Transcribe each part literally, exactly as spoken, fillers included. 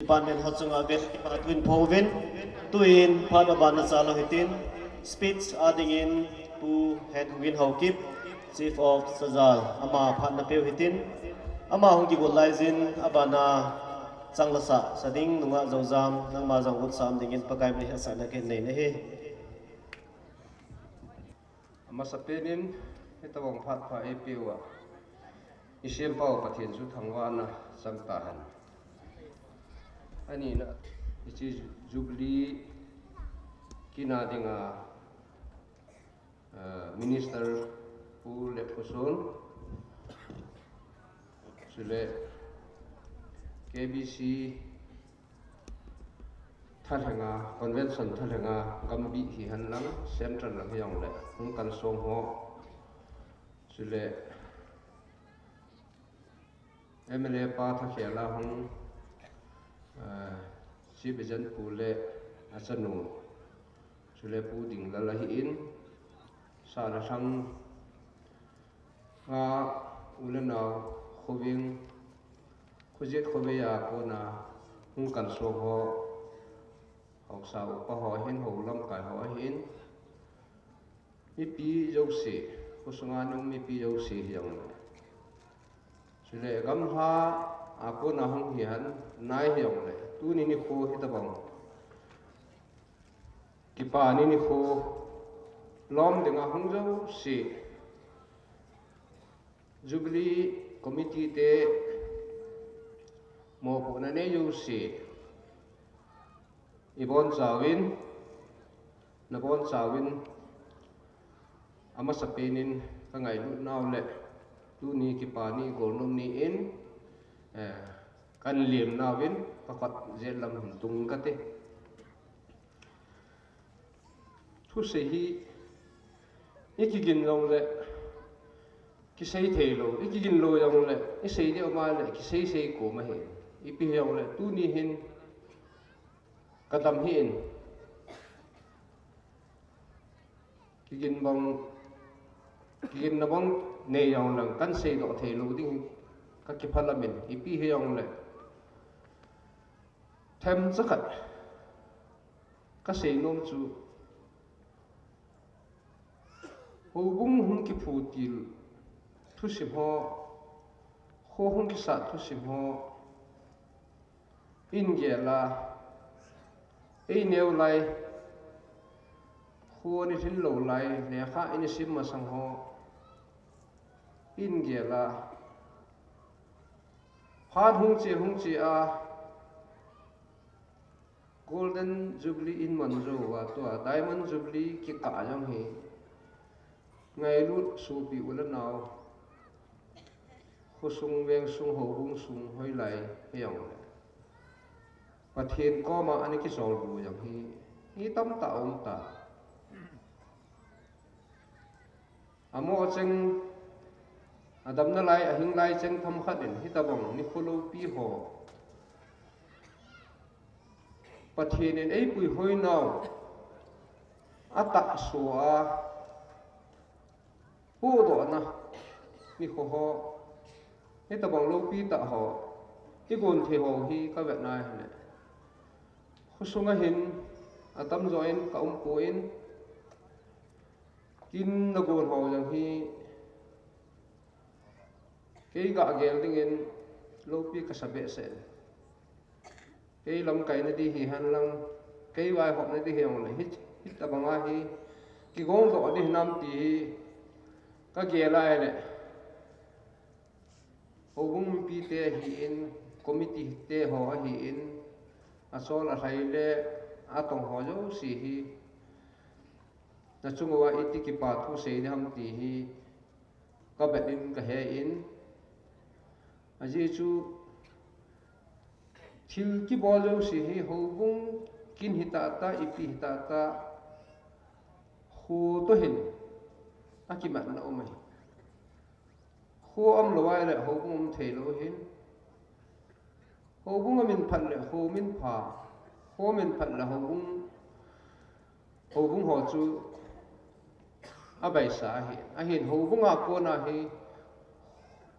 Department ho chunga vel kipathu in phong uvin, tuin phat abana chalou hitin, speech a dingin Pu Hethugen Haokip, Chief of Sachal, ama phat napeu hitin, ama hung kigot laijin, abana changlasa, sa ding nungah Joujam, nangma jong got sam dingin Pakai min hetsahna kahin nei nahi. Amasapen in, hitobang phat pha eipeuva, isempau Pathen chu thangvahna chang tahen. Anina, hiche Jubilee kina dinga, eh, Minister Pu Letkhoson, chule K B C thalhenga, convention thalhenga, gambih hihen lang, central lang hijongle, hung kalsong ho, chule M L A pa thakhel a hung, eh, Chief Agent Pu le achanu, chule Pu Dinglal ahin, sala thang, a, u le nao, khoveng, khojet khovei a kona hung kalsong ho, haosa upa ho ahin, hou lamkai ho ahin, mipi jouse, khosunga um mipi jouse hijongle, chule gamlha a kona hung hihen nai hijongle, tuni nikho hitobang kipa ni nikho lom dinga hung jouse, Jubilee Committee te mopohna nei jouse, ibonchauvin, nabonchauvin, amasapen in kangailut nau le, tuni kipa ni golnom ni in, eh, kahin lem nauvin, kakhat jet lam hin tung kate. Thusei hi, ikigin jongle, kisei theilou, ikigin lou jongle, isei ding um le, kisei sei kom ahi. Ipi hijongle, tuni hin, kadam hih in. Kigin bang, kiginna bang nei jong lang kahin seidoh theilou ding kakiphalam in, ipi hijongle. Themcha khat kasei nom chu, houbung hung kiphutil thusim ho, kho hung kisat thusim ho, in gel a, eineo lai, kho eilhin lou lai, lekha eisim masang ho, in gel a, phat hung che hung che a, Golden Jubilee in man jouva tua Diamond Jubilee kikah jong hi, ngailut sopi u le nao, khosung, vengsung, houbung sung hoilai hijongle, Pathen koma ana kijolbu jong hi, mi tamtah aum tai. Amo cheng, adamna lai, ahing lai cheng themkhat in hitobang nikho loupi ho, Pathen in eipuihoi nau, atahsa a, pohdohna nikho ho, hitobang loupi tah ho, igon thei ho hi kavet na ahile, khosunga hin atamjo in kaumpoi, kin nagon ho jong hi, kei gah gel dingin loupi kasa behseh in. Kei lamkaina ding hihen lang, kei vaihopna ding hijongle, hit, hitobanga hi kigongdoh ding hinam ti hi kagel a ahile, houbung mipite ahin, committee te ho ahin, achol alhai le atong ho jouse hi, nachung uva iti kipa thu sei ding ham ti hi kavet in kahe in, ajeh chu thil kibol jouse hi houbung kin hitahtah, ipi hitahtah, kho toh hin akimatna um ahi. Kho umlou ahile houbung um theilou ahin. Houbung amin phat le kho min pha, kho min phat le houbung, houbung ho chu abaisa ahi. Ahin houbunga kona hi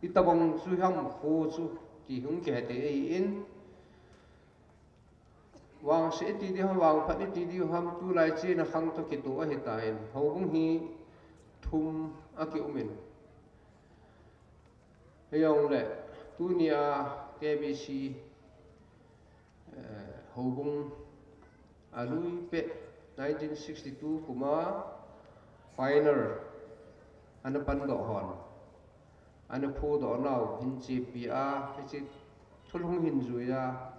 itobang chu ham kho chu ti hung kihe thei ahin. vangse iti diu ham, vangphat iti diu ham, tulai china khang toh kitoh ahitan, houbung hi thum akiumin. Hijongle, tunia K B C, eh, houbung alui peh nineteen sixty-two kuma pioneer ana pandoh hon, ana phudoh nau hin chepi a, hiche thulhung hin juiya,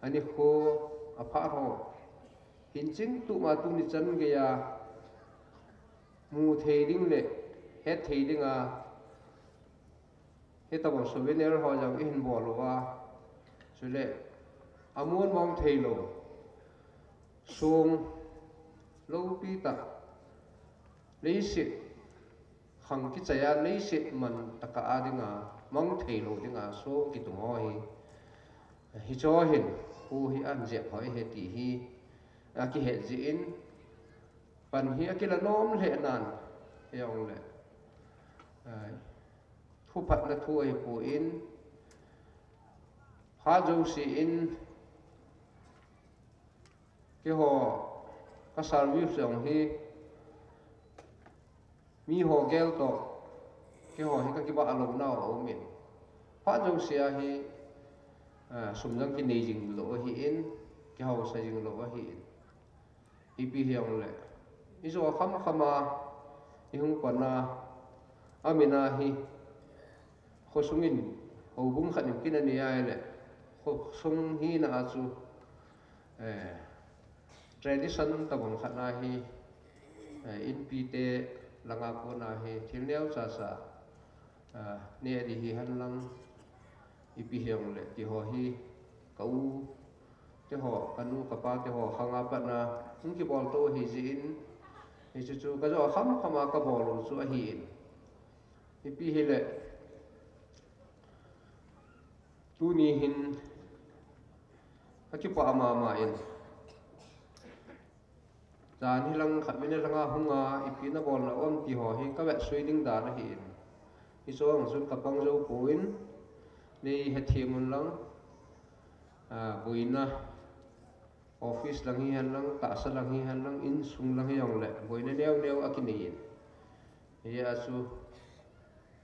ani kho apha ho hin chingtuma tuni chan geiya mu thei ding le het thei dinga, hitobang souvenir ho jong ihin bol uva, chule amun mong thei lou, song loupi tah, leiset khang kichaiya, leiset man tah a dinga mong thei lou dinga song kitung ho hi, hicho hin, hu hi an jep ho ahi ti hi akihet jeh in, pan hi akila nom lheh nan, hijongle, ai, thuphatna thu ahipon, phat jouse in, keiho ka service jong hi, miho gel toh, keiho hi kakibah louna aumin. Phat jouse a hi, ah, sum jong kinei jing lou ahin, kihaosa jing lou ahin. Ipi hijongle, ijo kham khama ihung pan a, amin a hi, khosung in, houbung khat in kin anei a ahile, khosung hina a chu, eh, tradition tabang khat ahi, eh, inpi te langa kona hi, thil neocha cha, ah, neh ding hihen lang, ipi hijongle, ti ho hi, ka u te ho, ka nu, ka pa te ho, khanga pat a, hung kibol to ahi jeh in, hichu chu, kajo kham khama kabol u chu ahin. Ipi hile, tuni hin, kakipah mama in. Jan hi lang khat minute langa hunga, ipi nabol na um ti ho hi, kavet sui ding dan ahin. Hichu ang chun kapang jou pon, nei hethem un lang, ah, boina, office lang hihen lang, tahsa lang hihen lang, insung lang hijongle, boina neo neo akinei in. Hijeh a chu,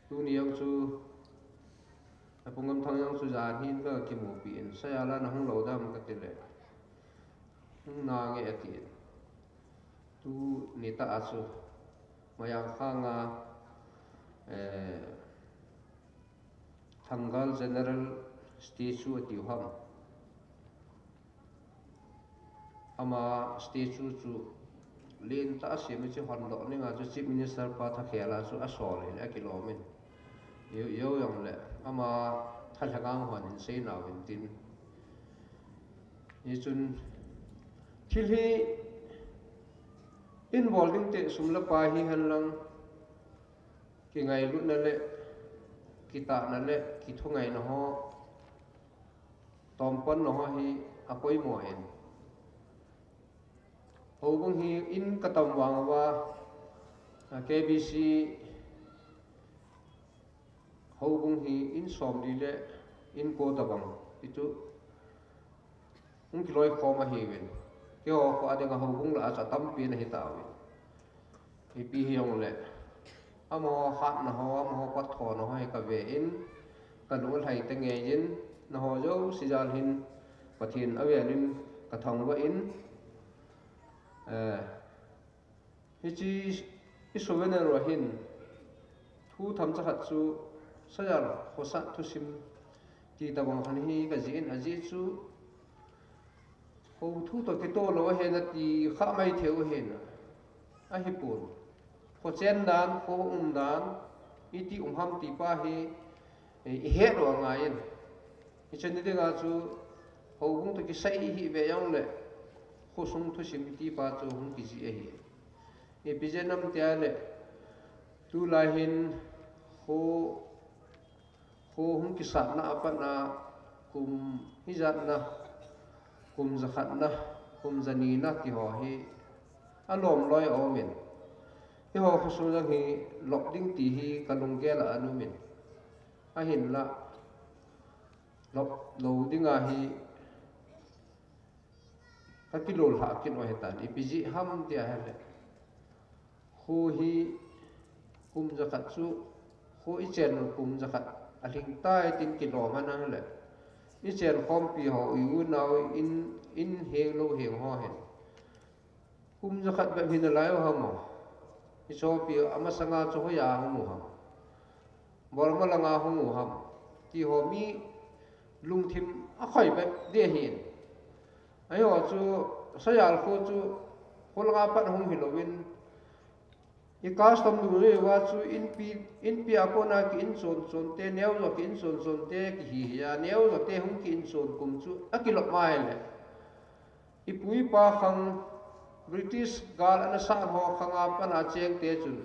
tuni jong chu, Pu Ngamthang jong chu jan hin kakimupi in, Sayal a nahung lou dam kati le, hung nange atin. Tuni tah a chu, Mayang khanga, eh, Thangal General Statue atiu ham. Ama statue chu lentah a sem a chu hondoh dinga chu Chief Minister pa thakhel a chu asol in akilom in. Jou, jou jongle ama thalheng a hon in seinau in tin. Hichun thil hi involve ding te sum le pai hihen lang kingailutna le kitahna le kithungaina ho, tompanna ho hi apoimo in. Houbung hi in katam vang uva, a, K B C houbung hi in somli le in ko tabang, hichu hung kiloikhom ahiuvin. Keiho kho a dinga houbung lah a chu atampi ana hitauvin. Ipi hijongle, amaho hatna ho, amaho patthona ho hi kave in, kanung alhai tangei in, nangho jouse jal hin Pathen avel in kathangvah in, eh, hiche i souvenir uva hin thu themcha khat chu Sayal khosah thusim ti tabang khat hi kajih in, ajeh chu hou thu toh kitoh lou ahi nati kha maithei u ahin, ahipon, khochen dan, kho um dan, iti um ham ti pa hi, eh, ihet u angaiyin. Hiche ni dinga chu houbung toh kisai ihi ve jongle, khosung thusim ti pa chu hung kijih ahi. Ipi jeh ham itile, tulai hin kho, kho hung kisatna a pat a kum hijatna, kum jakhatna, kum janina ti ho hi alom loi aumin. Hiho khosung jong hi lop ding ti hi kalunggel a aumin. Ahinla, lop lou dinga hi Ka kilol hah kit u ahitan, ipi jeh ham tia ahile. Kho hi kum jakhat chu, kho i chen u kum jakhat alhing tai tin kilom ana ahile. I chen khompi ho, i unau, in, in heng lou heng ho hin. Kum jakhat bep hi nalai u ham o. I sopi amasanga chu hoiya hung u ham. Bol malanga hung u ham. Ti ho mi lungthim akhoi bep ding ahin. Ahi ho chu, Sayal kho chu, kholanga pat hung hilouvin. I custom dungjui uva chu inpi, inpi a kona ki in chon chon te, neo jo ki in chon chon te, kihi hi a, neo jo te hung ki in chon kum chu, akilop mai le. I pu i pa khang British gal ana san ho khanga pat a cheng te chun.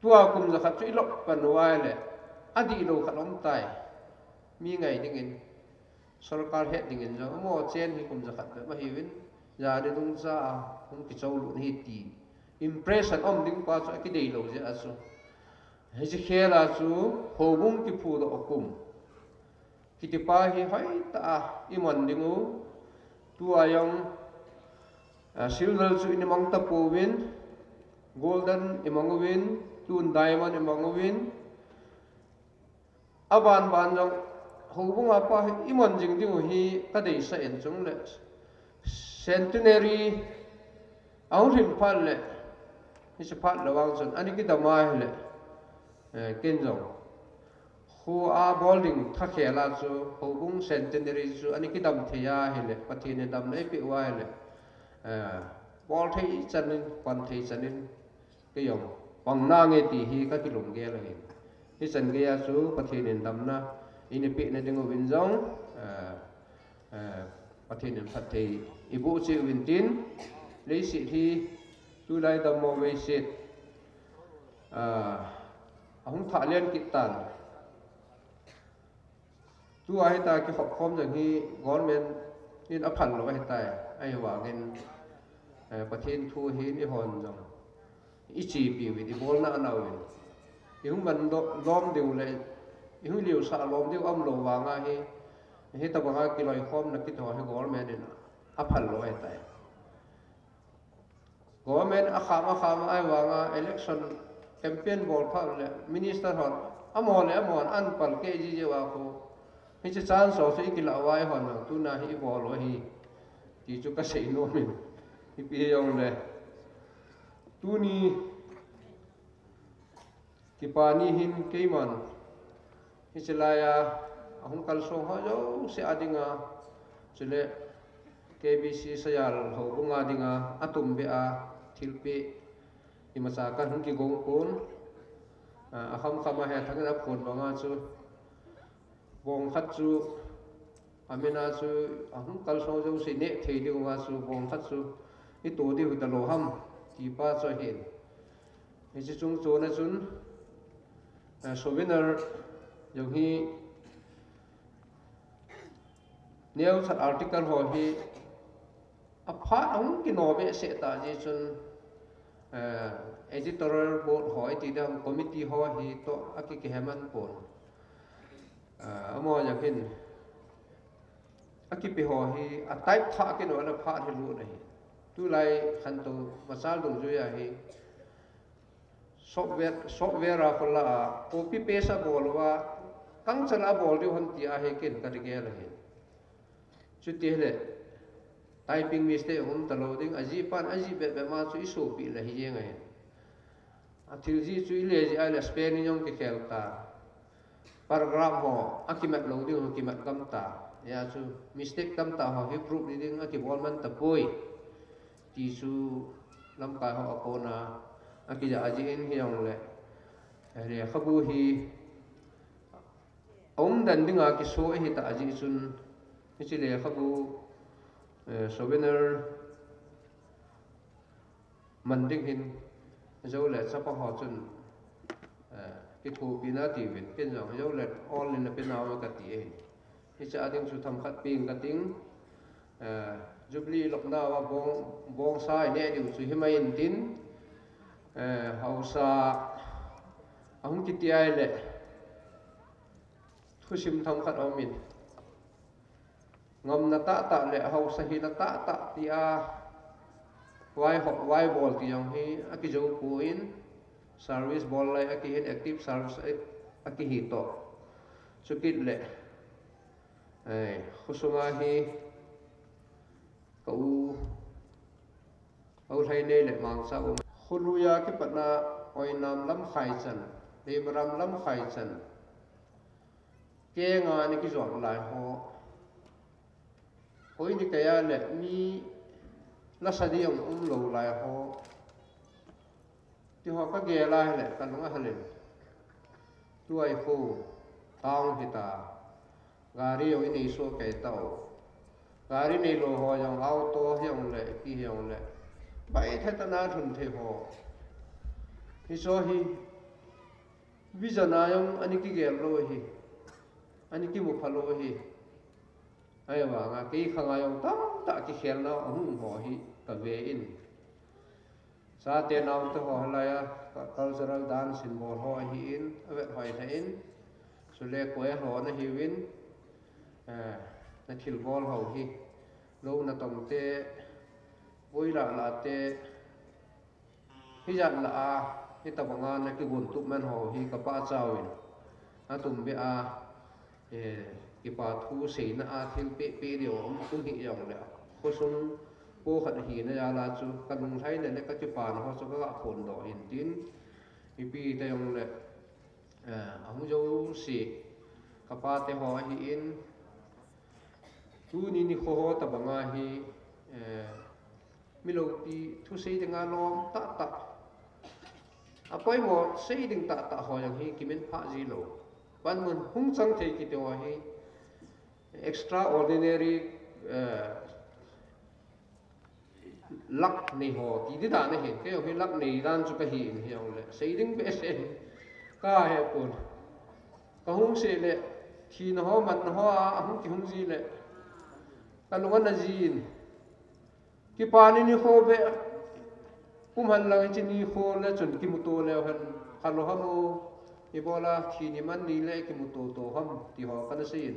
Tua kum jakhat chu i lop pan uva le. Adih lou khat um tai. Mi ngai dingin. Sorkar het dingin jong. Amaho chen hi kum jakhat bep ahiuvin. Jani dungjuia hung kichou lut hi ti. Impression um ding pa chu akidei lou jeh a chu. Hiche khel a chu houbung kiphudoh kum. Kiti pa hi hoitah a i man ding u. Tua jong, ah, silver chu i mang tapouvin, golden i mang uvin, tun diamond i mang uvin. Aban ban jong, houbung a pa hi i man jing ding u hi ka deisah in chule. Centenary, ahung lhin phat le, hiche phat le vang chun, ani kidam ahile, eh, ken jong. Kho a bol ding thakhel a chu, houbung centenary chu, ani kidam thei ahile, Pathen in damna eipeh uva ahile, eh, bol thei chan in, pan thei chan in, kei jong pang nange ti hi ka kilunggel ahi. Hichan geiya chu Pathen in damna eina pehna ding uvin jong, eh, eh, Pathen in phatthei eiboh cheh uvin tin, leiset hi tulai dammo leiset, ah, ahung thah lian kit tan. Tua hitia kikhop khom jong hi government in aphal lou ahitai, ahivangin, eh, Pathen thu hin eihon jong i chepi uvin, i bolna ana uvin. I hung man do-, lom diu le, i hung liusah lom diu umlou vanga hi, hitabanga kiloikhomna kiti ho hi government in aphal lou ahitai. Government akham akham ahivanga election campaign bol phat le minister hon amaho le amaho an palkeh jiji uva khu. Hiche chance ho chu i kilah uva eihon jong tuna hi i bol u ahi. Ti chu ka seinom in. Ipi hijongle. Tuni Kipa ni hin keiman, hiche laiya, ahung kalsong ho jouse a dinga, chule K B C Sayal houbung a dinga, atumbeh a, thilpeh, imacha kahung kigong pon, a, akham kham a hi athangin aphon banga chu, bong khat chu, Amin a chu, ahung kalsong jouse neh thei diu va chu, bong khat chu, i to diu talou ham, ti pa chu ahin. Hiche chung chona chun, eh, souvenir jong hi, neokhat article ho hi, aphat ahung kino behseh ta jeh chun, eh, editorial board ho, iti dam committee ho hi toh, aki kiheman pon. Ah, amaho jong hin, akipe ho hi, a type thah kit u le phat hi lut ahi. Tulai khantou machal dungjuia hi, software, software a khola a, copy paste a bol uva, kangchal a bol diu ham ti ahi ken ka kigel ahi. Chuti le, typing mistake um talou ding, ajih pan, ajih bep bep ma chu i sopi le hi jeng ahi. Athil jih chu i le jeh a le spelling jong kikhel ta. Paragraph ho, akimat lou ding ho, kimat gam ta. Hia chu mistake tamtah ho hi proof ding ding, akibol man tapoi. Ti chu lamkai ho a kona, akija ajih in hijongle. Lekhabu hi, aumdan dinga kiso ahi ta ajeh chun, hiche lekhabu, eh, souvenir, man ding hin, jou le chapa ho chun, eh, kithopina tiuvin, ken jong jou le ol in na pe nau kati ahi. Hiche a ding chu themkhat peng kating, eh, Jubilee lopna uva bong, bongsa i neh diu chu himai intin, eh, haosa ahung kiti ahile, thusim themkhat aumin. ngamna tahtah le haosa hina tahtah tia vai hop vai bol ti jong hi akijou poi, service bol lai akihin, active service akihi toh. Chukit le, eh, khosunga hi ka u, ka u Lhainei le Mangcha um. Khuluiya kipatna Oinam lam khai chan, Leimaram lam khai chan, kenga ana kijot lai ho, koi ni kaya le mi lasa ding umlou lai ho, ti ho kagel a hile kalung ahalin. Tua ikho town hita, gari jong inei soh kei tao. Gari neilou ho jong, auto hijongle, ipi hijongle, baithet a ana lhun thei ho. Hicho hi vision a jong ana kigel lou hi, ana kimu phalou hi. Ahivanga kei khanga jong tamtah kikhelna ahung ho hi kave in. Chate naote ho hilaiya cultural dance in bol ho ahin, avet hoi lheh in. Chule koi ho nahiuvin, eh, nathilbol ho hi, lou natong te, boila la te, hijat lah a, hitobanga nakigon tup man ho hi kapachat uvin. Atumbeh a, eh, kipa thu seina a thilpeh peh ding um, um hijongle, khosung po khat hina jal a chu kalunglhaina le kakipana ho chu kaga phondoh in tin, ipi hijongle, eh, ahung jouse kapate ho ahin, tuni nikho ho tobanga hi, eh, mi loupi thusei dinga lom tahtah, apoimo sei ding tahtah ho jong hi kiminphah ji lou. Panmun hung chang thei kiti ho hi extraordinary, eh, luck nei ho ti di dan ahin, kei jong hi luck nei dan chu kahin, hijongle sei ding behseh kahepon. Kahung seh le, thina ho, matna ho a ahung kihung ji le, kalung ana jin. Kipana nikho beh, um henlang hiche nikho le chun kimuto leu hen, khalou ham o, ibola thi ni man ni le kimuto to ham, ti ho kana seiyin.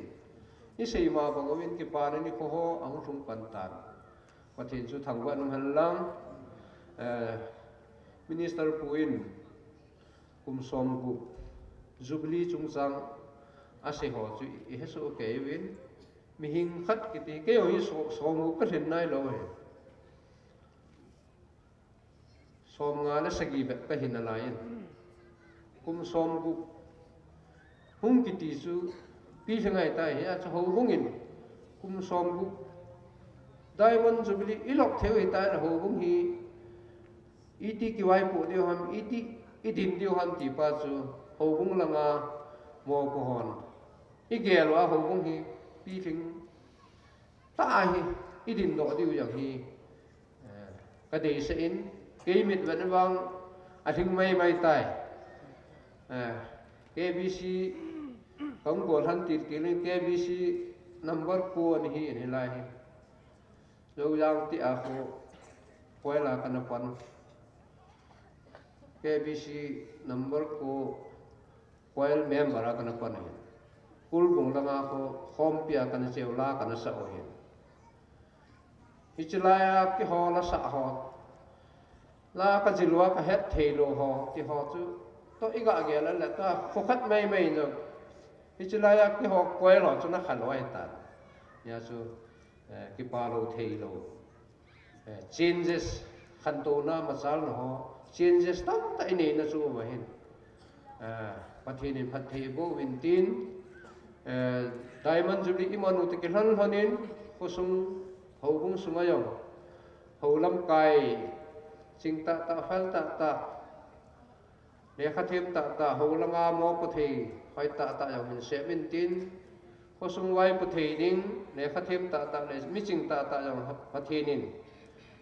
Isei ma bang uvin kipana nikho ho ahung lhung pan tan. Pathen chu thangvah in um henlang, eh, Minister pu in kum somgup Jubilee chungchang asei ho chu i, ihesoh kei uvin, mihing khat kiti, kei jong hi so, somgup kalhin nailou ahi. Somnga le sagi bep kahi nalai in. Kum somgup hung kiti chu pilhing ahitai, hia chu houbung in kum somgup Diamond Jubilee ilop thei u ahitai le houbung hi iti kivaipoh diu ham, iti idin diu ham ti pa chu houbung langa mopo hon igel uva houbung hi pilhing tah a hi idindoh diu jong hi, eh, kadeisah in, kei mitvet in vang alhing maimai tai. Eh, K B C kahung gollhan tiltil in K B C number ko ana hi in hilai hi. Joujang tia kho, koila kana pan. K B C number ko choir member a kana pan ahin. Kulbung langa kho, khompi a kana cheu la kana sa u ahin. Hiche laiya kihol a sa ho, la kajil uva kahet thei lou ho, ti ho chu, toh iga gel a le ta, kho khat maimai jong. Hiche laiya kihol choir ho chu nakha lou ahitan. Hia chu, eh, kipa lou thei lou. Eh, changes, khantouna machalna ho, changes tamtah inei na chu um ahin. Eh, Pathen in phatthei boh uvin tin, eh, Diamond Jubilee iman u toh kilhon lhon in, khosung, houbung sunga jong, hou lamkai, ching tahtah, fel tahtah, lekhathem tahtah, hou langa mopo thei, hoi tahtah jong hin sem in tin, khosung vaipo thei ding, lekhathem tahtah le miching tahtah jong Pathen in,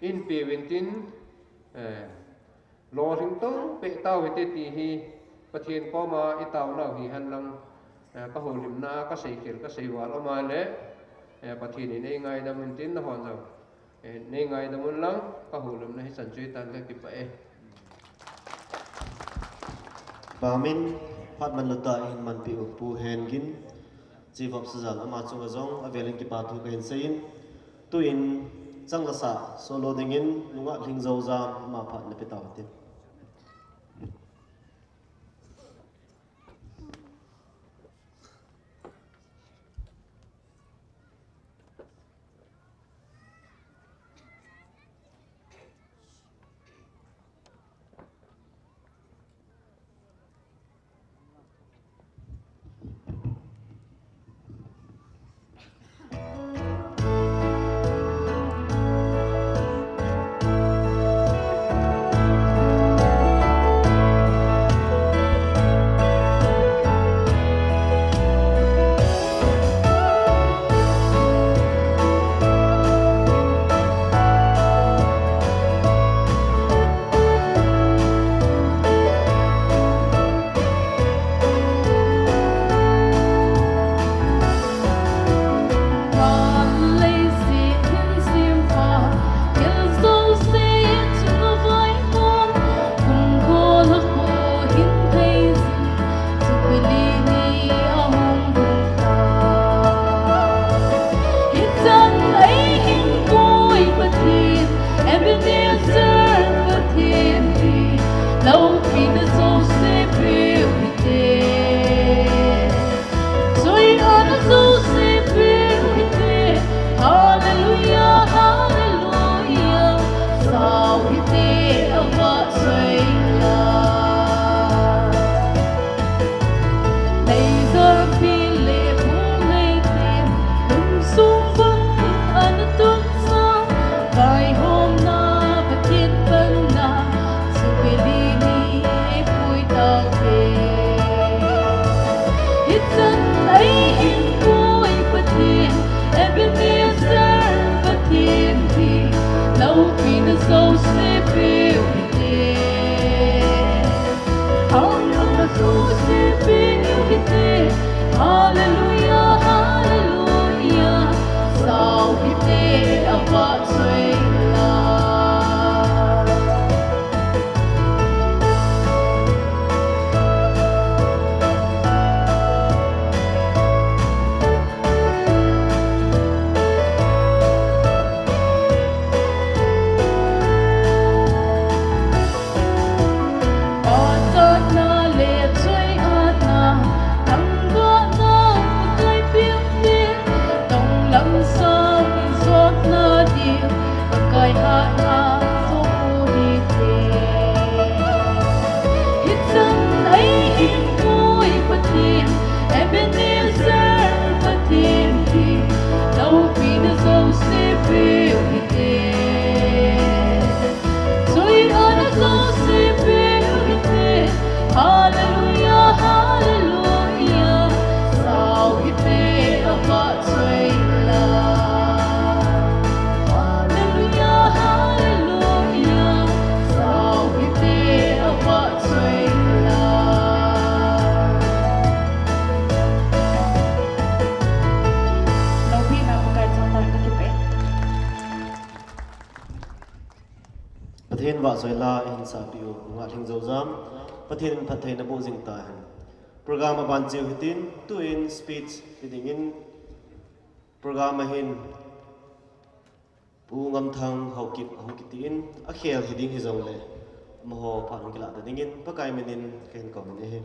eipe uvin tin, eh, lolhing to peh tau hite ti hi, Pathen koma itao nau hi henlang, eh, kahoulimna, kasei khel, kasei val um a le, eh, Pathen in eingaidam un tin nahon jong. Eh, nei ngaidam un lang, kahoulimna hichan chu hitan kakipah e. Pamin, phat manlutah in manpeh u Pu Hengin, Chief of Sijal ama chunga jong avelin kipa thu kahin seiyin, tuin changlasa solo dingin Nunga Lhingjoujam ama phat nape tau hite. Pathen vahchoi la ihin sahpeh u Nunga Lhingjoujam, Pathen in phattheina boh jing tahen. Program aban cheu hitin, tuin speech ti dingin program ahin Pu Ngamthang Haokip ahung kitin, akhel hiding hijongle amaho phat hung kilah ta dingin Pakai minin kahin kou in ahi.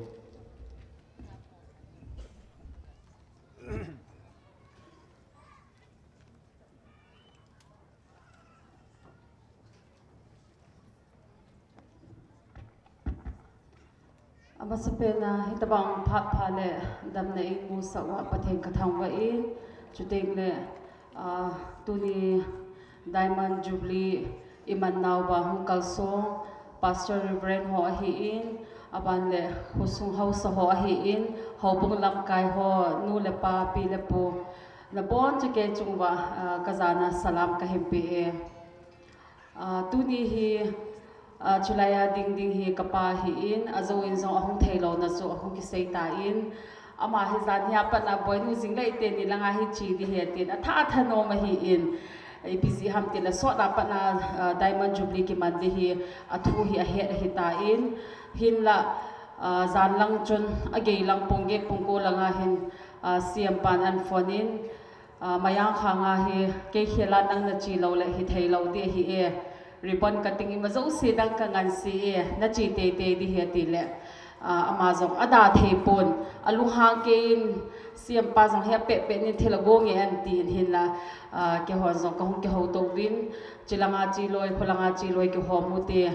Amasapen a, hitabang phat pha le damna eimusah uva Pathen kathangvah in, chuteng le, ah, tuni Diamond Jubilee iman nauva hung kalsong Pastor Reverend ho ahin, aban le khosung haosa ho ahin, houbung lamkai ho, nu le pa, pi le pu, nabonchauvin kei chunguva, ah, kajana salam kahin pe e. Ah, tuni hi, ah, chulaiya ding ding hi kapa ahin, ajou in jong ahung theilouna chu ahung kisei tan, ama hi jan hia pat a Boinu Jinglei teni langa hi che ding ahi tin, athah thanom ahin, ipi jeh ham tile sot a pat a, ah, Diamond Jubilee kiman ding hi, athu hi ahet ahitan, hinla, ah, jan lang chun agei lang pung get pung ko langa hin, Ah, C M pan an phone in, ah, Mayang Khang a hi kei khela nang na chi lou le hi thei lou ding ahi e. Ribbon cutting ima jouse dang ka ngansi e, na chi teitei ding ahi ati le. Ah, ama jong ada thei pon, alunghang kei in, C M pa jong hi apeh peh in thil ago nge an ti in hinla, ah, keihon jong kahung kihou to uvin, chilanga chi loi, khulanga chi loi kihou mu te.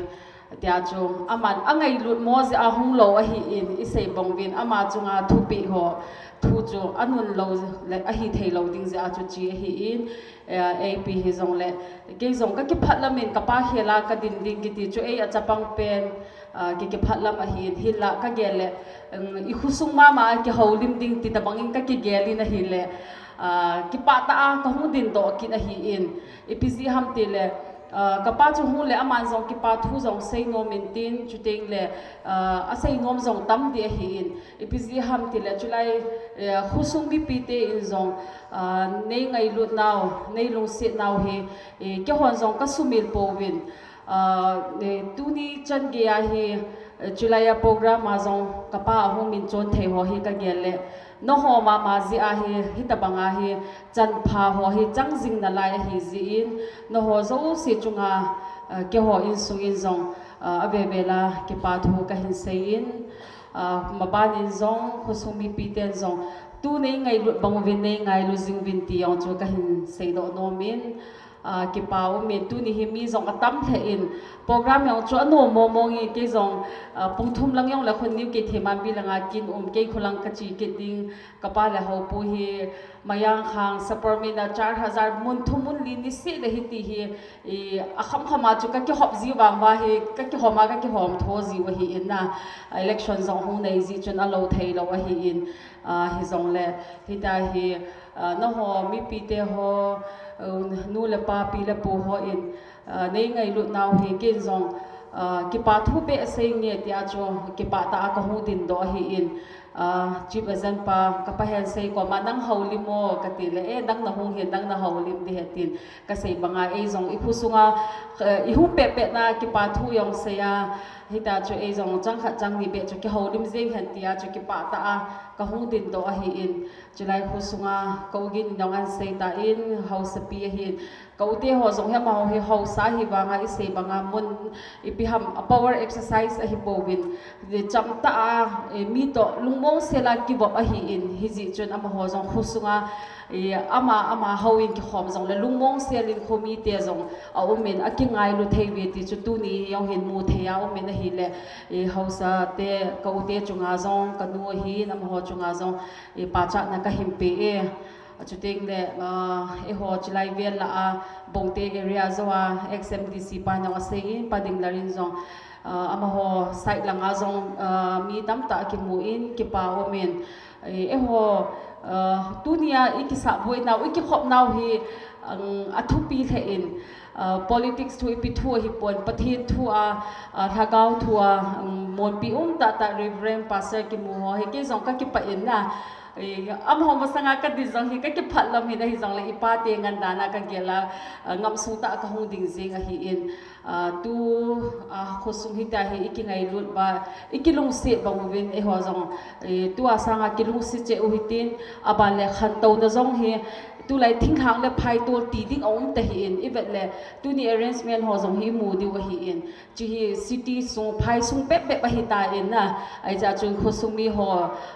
Tia chu, aman angailut mo jeh a hung lou ahi in, i sei bang uvin, ama chunga thupeh ho, thu chu anun lou le, ahi thei lou ding jeh a chu chi ahi in, eh, A P hi jong le, kei jong ka kiphat lam in ka pa khela ka din ding kiti chu ei a chapang pen, ah, ki kiphat lam ahi in, hinla ka gel le, um, i khosung mama a kihoulim ding ti tabang in ka kigel in ahi le, ah, kipah tah a ka hung din doh kit ahi in, ipi jeh ham ti le, ah, ka pa chu hung le aman jong kipa thu jong sei nom in tin, chuteng le, ah, asei nom jong tam ding ahi in, ipi jeh ham ti le, chulai, eh, khosung mipi te in jong, ah, nei ngailut nau, nei lungset nau hi, eh, keihon jong ka sumil pouvin, ah, eh, tuni chan gei a hi, eh, chulai a program a jong ka pa ahung min chon thei ho hi ka gel le, nangho mama jeh a hi, hitabang a hi, chan pha ho hi chang jing nalai ahi jeh in, nangho jouse chunga, ah, keiho insung in jong, ah, ave vel a kipa thu ka hin sei in, ah, maban in jong, khosung mipi ten jong, tu nei ngailut bang uvin nei ngailu jing uvin ti jong chu ka hin sei doh nom in, ah, kipa um in, tuni hi mi jong atam lheh in, program jong chu anom mong mong in, kei jong, ah, pung thum lang jong le khun niu kei thei man bi langa kin um, kei khulang ka chi kit ding, ka pa le hou pu hi, Mayang Khang, Sapormeina, Char Hazar, mun thum mun li ni seh le hiti hi, i, akham kham a chu ka kihop ji vang uva hi, ka kihom a, ka kihom tho ji u ahi in na, election jong hung nei ji chun alou thei lou ahi in, ah, hi jong le, hita hi, ah, nangho mipi te ho, uh, nu le pa, pi le pu ho in, ah, nei ngailut nau hi ken jong, ah, kipa thu beh sei nge tia chu kipah tah a ka hung din doh ahi in, ah, Chief Agent pa ka pa hin sei koma nang houlim o ka ti le, eh, nang na hung hin, nang na houlim ding ahi tin ka sei banga ei jong i khosung a, eh, i hung peh peh na kipa thu jong sei a, hita chu ei jong chang khat chang ni beh chu kihoulim jeng hen tia chu kipah tah a ka hung din doh ahi in, chulai khosung a ka u Gin in jong an sei ta in, haosapi ahi in, ka u te ho jong hi amaho hi haosa ahi vanga i sei banga mun ipi ham a power exercise ahi pouvin, cham tah a, eh, mi toh lungmong sel a kivop ahi in, hijeh chun amaho jong khosung a, eh, ama, ama hou in kikhom jong le lungmong sel in khomi te jong aum in, akingailu thei uve ti chu tuni jong hin mu thei a um in ahi le, eh, haosa te, ka u te chunga jong, ka nu ahi in, amaho chunga jong, eh, pachatna ka hin pe e. Achuteng le, ah, eiho chulai vel lah a, Bongte area jou a, ex M D C pa in jong asei in, Pa Dinglar in jong, ah, amaho side lang a jong, ah, mi tamtah kimu in, kipa um in, eh, eiho, ah, tuni a i kisah boi nau, i kikhop nau hi, ang, athupi lheh in, ah, politics thu ipi thu ahi pon, Pathen thu a, ah, lhagao thu a, um, monpi um tah tah Reverend Pastor kimu ho hi, kei jong ka kipah in na, eh, amaho masanga ka din jong hi ka kipah lam hin ahi jong le i pa te ngan dan a ka gel a, ah, ngam sung tah a ka hung ding jing ahi in, ah, tu, ah, khosung hita hi i kingailut uva, i kilungset bang uvin eiho jong, eh, tua sanga kilungset cheh u hitin, aban le khantouna jong hi, tulai thinglhang le phaitol ti ding aum ta hi in, i vet le tuni arrangement ho jong hi i mu diu ahi in, chi hi city sung, phai sung bep bep ahi ta in na, ahi jeh chun khosung mi ho,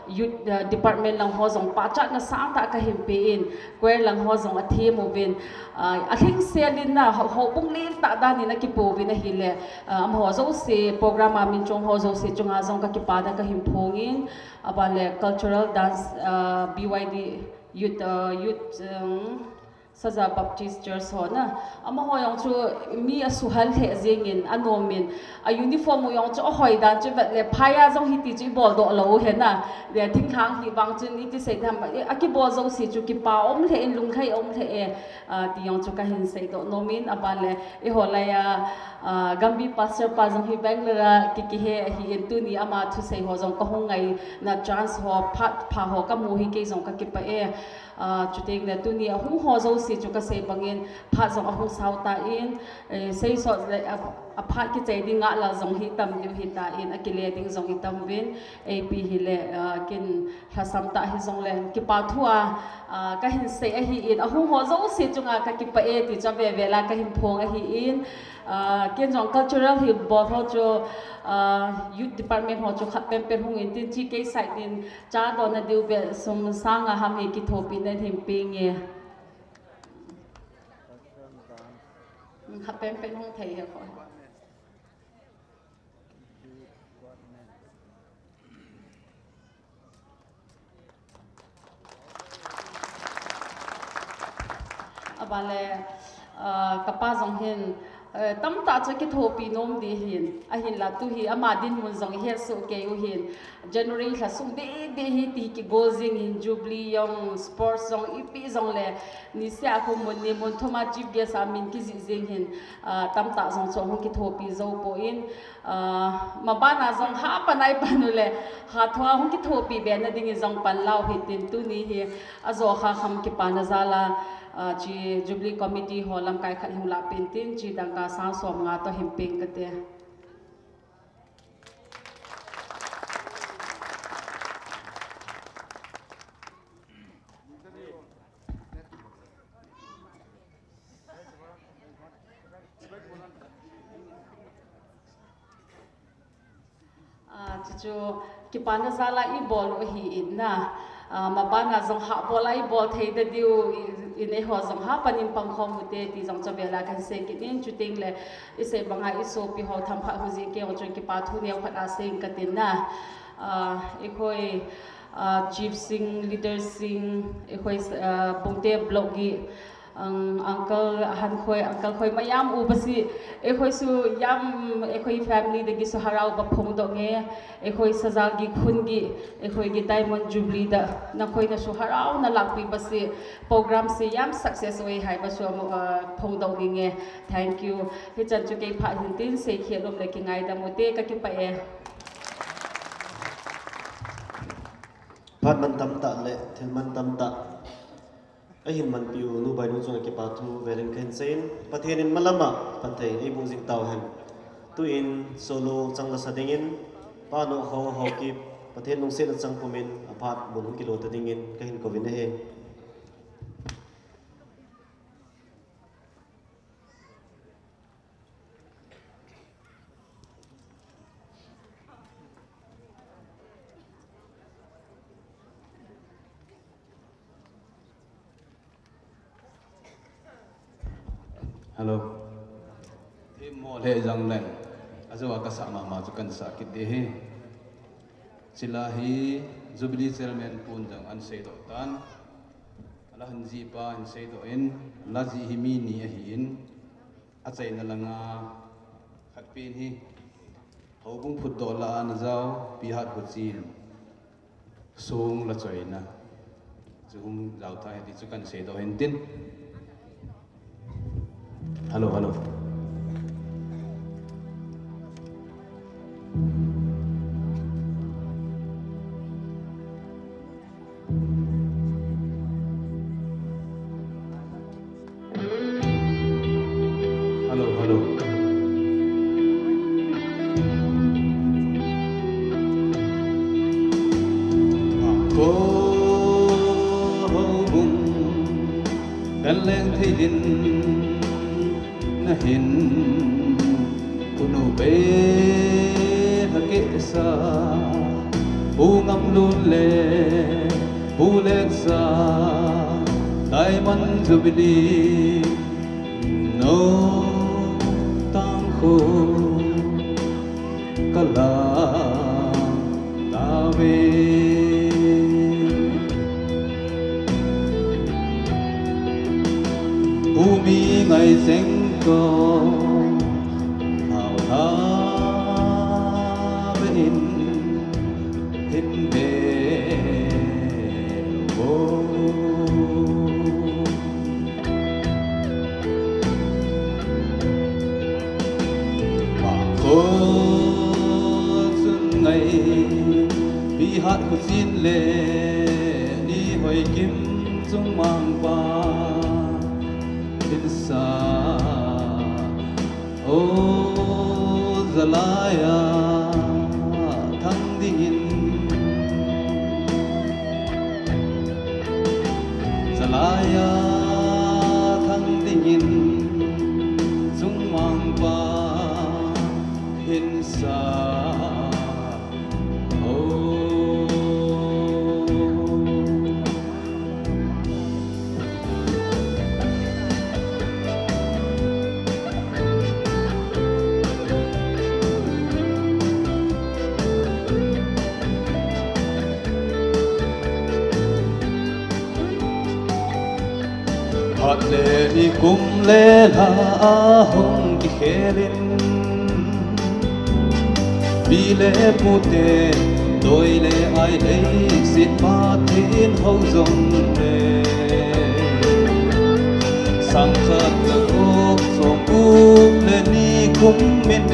youth, uh, department lang ho jong pachatna sangtah ka hin pe in, choir lang ho jong athem uvin, uh, alhing sel in na, ho, houbung len tah dan in akipo uvin ahi le, uh, amaho jouse, program a min chong ho jouse chunga jong ka kipana ka hin phong in, aban le cultural dance, uh, B Y D youth, uh, youth, um, Saja Baptist Church ho na, amaho jong chu mi asuhal lheh jeng in, anom in, a uniform u jong chu ahoi dan chu vet le, phai a jong hiti chu i bol doh lou u hi na, le thinglhang hi vang chun iti sei tham, a kibol jouse chu kipa um lheh in, lunglhai um lheh e, ah, ti jong chu ka hin sei doh nom in, aban le, eiho lai a, ah, Gambi Pastor pa jong hi Bangalore a ki, kihe ahi in, tuni ama thusei ho jong ka hung ngaina chance ho, phat pha ho ka mu hi kei jong ka kipah e, ah, chuteng le tuni a hung ho jouse Jouse chu kasei bangin, phat jong ahung sao tan, eh, seisot le, a, aphat kichai ding ngailou jong hi tam diu hitan, akile ding jong hi tam uvin, ipi hile, ah, kin lhasam tah hijongle, kipa thu a, ah, kahin sei ahin, ahung ho jouse chunga kakipah e ti chu avel vel a kahin phong ahin, ah, ken jong cultural hi bol ho chu, ah, youth department ho chu khat penpen hung intin, chi kei side in cha donna diu beh sum sang nga ham hi kithopi nahin peng e. Khat penpen hung thei hi ko. Aban le, ah, kapa jong hin, eh, tamtah chu kithopi nom ding ahin, ahinla tu hi ama dinmun jong ihet soh kei u hin, January lha sung deh deh hi ti kigol jing hin, Jubilee jong, sports jong, ipi jongle, niseh a khu mun ni mun thum a chief guest a min kijih jing hin, ah, tamtah jong chu hung kithopi jou poi, ah, maban a jong hapan a ipan u le, hatho a hung kithopi be na dingin jong pan lau hitin tuni hi, ajo kha kham kipana jal a, ah, chi Jubilee Committee ho lamkai khat hung lah peh intin, chi dangka sang som nga toh hin peng kate. Ah, chuchu kipana jal a ibol u ahin na, ah, maban a jong habol a ibol thei da diu in, eiho jong hapan in pang khom u te ti jong chu avel a kahin sei kit in, chuteng le isei banga isopi ho thamphat hung jing kei ho chun kipa thu neo khat a sei ing katin na. Ah, eikhoi, ah, Chief Singh, Leader Singh, eikhoi, ah, Pungte Block gi, ang, uncle, ahan khoi, uncle khoi mayam upa si, eikhoi su yam, eikhoi family dagi su haraupa phongdoh nge, eikhoi sajal gi khun gi, eikhoi gi Diamond Jubilee da, nakhoi na su harau na lakpi pa si, program si yam success oi haipa su amu, ah, phongdoh nge. Thank you. Hichan chu kei phat hin tin, sei khel um le kingaidam u te, kakipah e. Phat mantam tah le thil mantam tah ahin manpi u nu bai nu chunga kipa thu velin kahin seiyin, Pathen in malam a phatthei eiboh jing tauhen. Tuin solo chang lasa dingin Pa Nohkhoh Haokip, Pathen lungsetna chang pumin aphat mun hung kilo ta dingin kahin kouvin ahi. Hello. Themmo le jang leng. Ajo a kasah mama chu kahin sah kit ding ahi. Chule hi Jubilee Chairman pun jong ahin seidoh tan. Ala hin jih pa ahin seidoh in, la jih hi mi ni ahin. Achaina langa khat pen hi, houbung phutdoh la a ana jao, Pi Hatkhochen song la choina. Chu hung jao tha ahi ti chu kahin seidoh hin tin. Hello, hello. Hello, hello. Ko houbung kan leng thei din nahin, Pu Nubei Hakesa, Pu Ngamlun le Pu Leksa, Diamond Jubilee, no tangkho kalang tave. Pu Mingaijeng ko, nao tha ve in, hin ve vo. Bang ko chun ngai, Pi Hatkhochen le Ni Hoikim Chungmang pa, Sa, o, jalai a thang dingin, jalai a thang dingin, chungmang pa hin sa. Phat le nikum le lha ahung kikhelin, pi le pute, doi le ai leiset Pathen hou jongle, sang khat le gup som gup le nikum in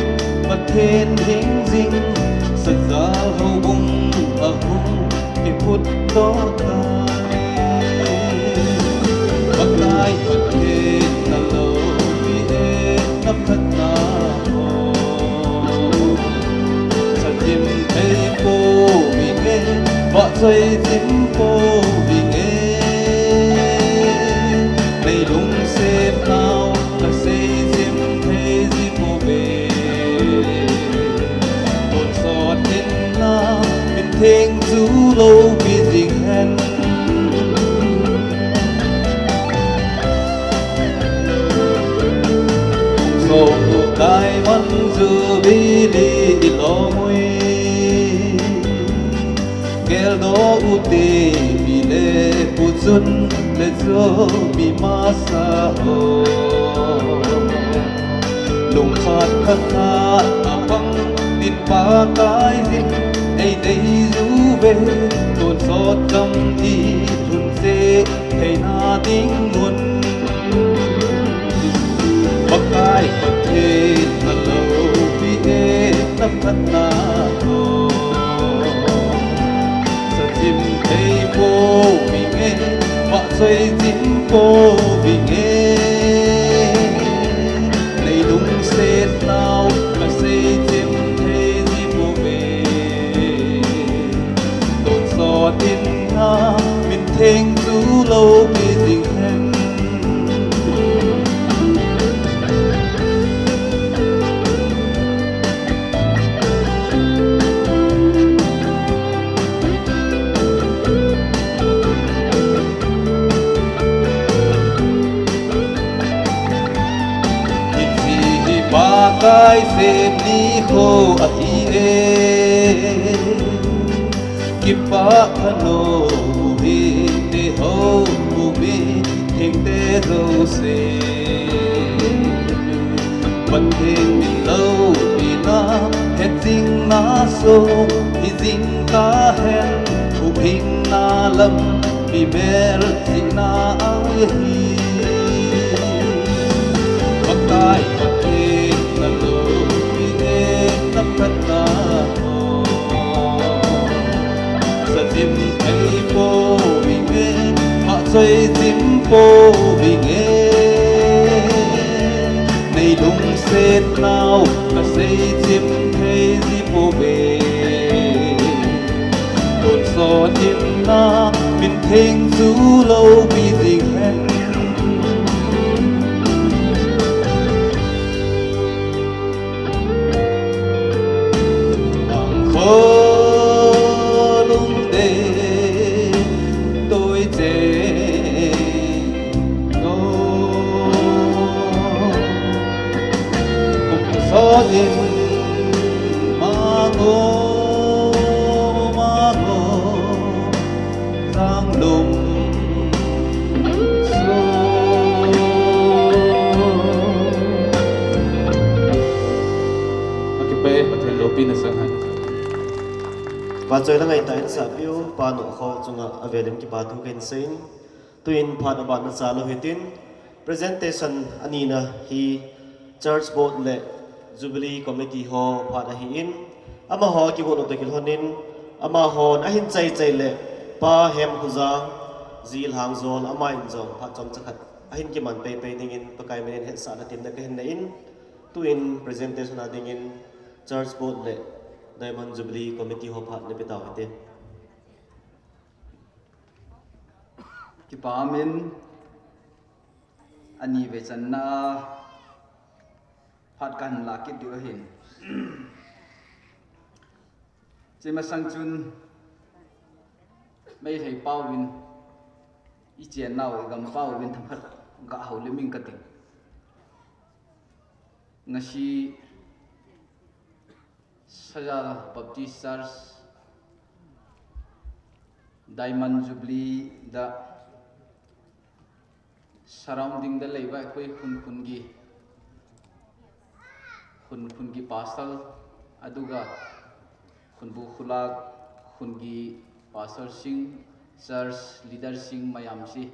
Pathen hingjing, Saijal houbung ahung kiphut doh tai. Pakai Pathen na loupi e, na phatna ho, sa jim thei pouvinge, vahchoi jim pouvinge, nei lungset nau kasei jim thei ji pouve. Tonsot in na min theng chu loupi jing hen. Som gup Diamond Jubilee i lom ui. Geldoh ute, pi le pu chun le jo mi masa ho. Lungkhat khat khat a pang in Pakai in ei dei uve, tonsot gam i lhun cheh theina ding un. Pakai Pathen na loupi e, na phatna ho, sa jim thei pouvinge, vahchoi jim pouvinge, nei lungset nau kasei jim thei ji pouve. Tonsot in na min theng chu loupi jing hen. Hiche hi Pakai sem nikho ahi e. Kipah thanom u hite, houbung mithengte jouse. Pathen min loupina hetjingna song hi jing tahen, huhhingna lampi melchihna ahi. Pakai Pathen na loupi e, na phatna ho, sa jim thei pouvinge, vahchoi jim pouvinge, nei lungset nau kasei jim thei ji pouve. Tonsot in na min theng chu loupi jing hen. Ang kholung de toi che ko. Kum sotin mango, mango, Janglum sung. Akipah e, Pathen loupina chang hen. Vahchoina ngaitah in sahpiu Pa Nohkhol chunga avelin kipa thu kahin seiyin. Tuin phat abana chalou hitin, presentation anina hi Church Board le Jubilee Committee ho phat ahin, amaho kigon u toh kilhonin, amahon ahin chaichai le Pa Hemkhoja, Ji Lhangjol, aman jong phat chomcha khat Ahin kiman peipei dingin Pakai minin hetsahna temna kahin nei in, tuin presentation a dingin Church Board le Diamond Jubilee Committee ho phat nape tau hite. Kipa umin, ani vei channa phat kahin la kit diu ahin. Hiche masang chun Meitei pauvin, i chennau i gam pauvin themkhat ga houlim inge kati. Ngasi Sahajal Baptist Church Diamond Jubilee da surrounding da leiba eikhoi khun khun ki, khun khun ki pastor, aduga khunbu khulak khun ki pastor sing, church leader sing mayamse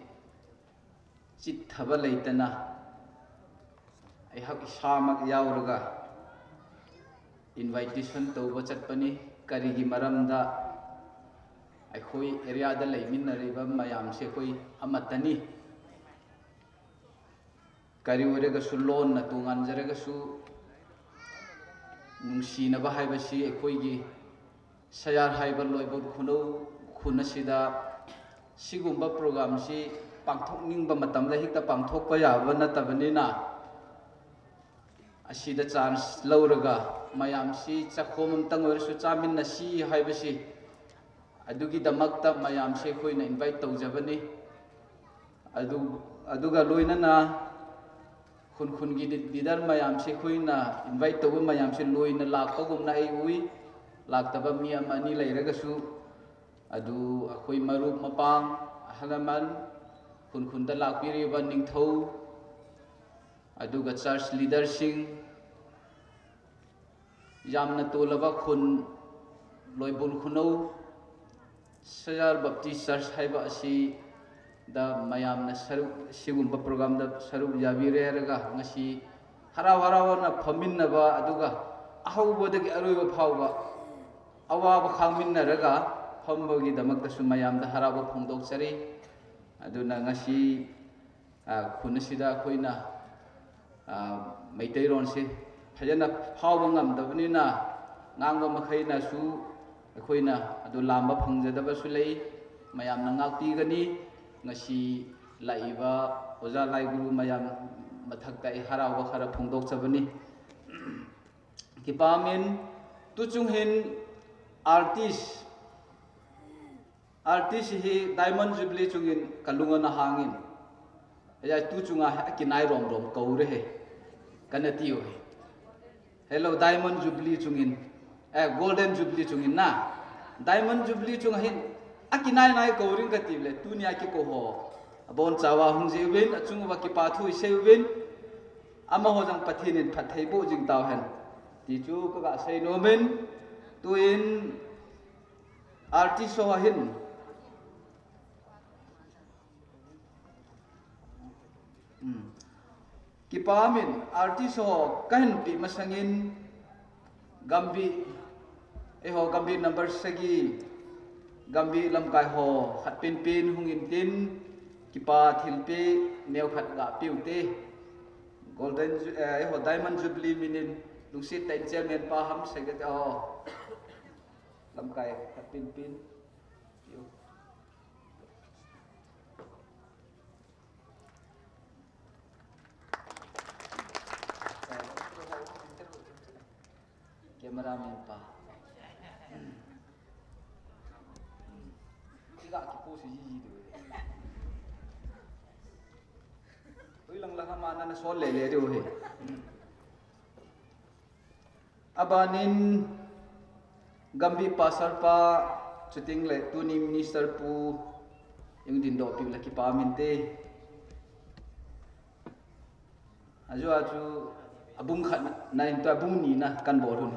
chithaba leitana, aihak isama yauraga invitation touba chatpani, karigi maramda eikhoi area da leiminna riba mayamse eikhoi amatani. Kari orega su lon na tungan jarega su nungsinaba haiba si eikhoi gi Sahajal haiba loibol khunou khun asida sigumba program si pangthok ningba matamda hikta pangthok pa yaba natabanina, asida chance louraga mayamse chakhom amtang oisu chaminna si haiba si adugi damakta mayamse eikhoi na invite toujabani. Adu, aduga loinana khun khun ki leader mayamse eikhoi na invite touba mayamse loina lakpa gumna eiui, laktaba mi amani leiraga su, adu eikhoi marup mapang, ahalaman, khun khun da lakpiriba ningthou, aduga church leader sing, yamna tolaba khun loibol khunou, Sahajal Baptist Church haiba asida mayamna saru, sigumba program da saru yabi reraga ngasi harau harau na phaminnaba aduga ahouba dagi aroiba phaoba awaba khangminna raga phambagi damakta su mayamda harauba phongdoh chari. Aduna ngasi khun asida eikhoi na Meitei ron si phajana phaoba ngamdabanina, ngangba makhaina su eikhoi na adu lamba phangjadaba su lei, mayamna ngakpi gani, ngasi laiba Oja Laiguru mayam mathakta i harauba khara phongdoh chabani. Kipa umin, tuchung hin artist Artist hi Diamond Jubilee chungin kalung ana hangin. Eia tuchunga hi akinai rom rom kou re he. Kana tiu he. Hello Diamond Jubilee chungin. Eh, Golden Jubilee chungin na. Diamond Jubilee chunga hin akinai nai kou ring kati le tunia kikou ho. Abon chawa hung jiuvin, achunguva kipa thu isei uvin. Amaho jong Pathen in phatthei boh jing tauhen. Ti chu kaga sei nomin. Tuin Artist ho hin. Hmm. Kipa umin artist ho kahin pe masangin Gambih, eiho Gambih number sagi, Gambih lamkai ho khat penpen hung intin, kipa thilpeh neokhat ga peuvin te. Golden Ju-, eh, eiho Diamond Jubilee minin lungset tah in chairman pa ham secretary ho. Lamkai khat penpen. Cameraman pa. Iga ki pose ji ji de. Oi lang lang ama na sol le le de he. Abanin Gambih Pastor pa, chuting le tuni Minister pu, jong dindoh piu le kipa umin te. Ajou a chu abung khat na, na in tua bung ni na kan bol un.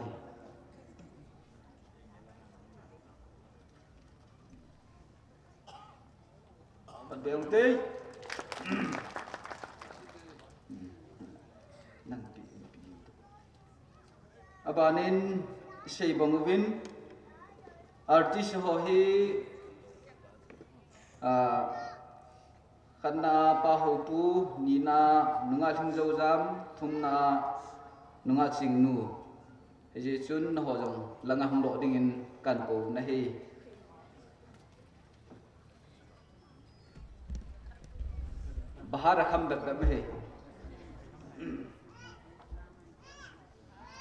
Pat beng te. Nang pi, pi. Abanin sei bang uvin artist ho hi, ah, Khatna a Pa Hopu, nina a Nungah Lhingzoujam, thumna a Nungah Chingnu. Hijeh chun nangho jong langa hung doh dingin kakou nahi. Bahar a kham bep bep ahi.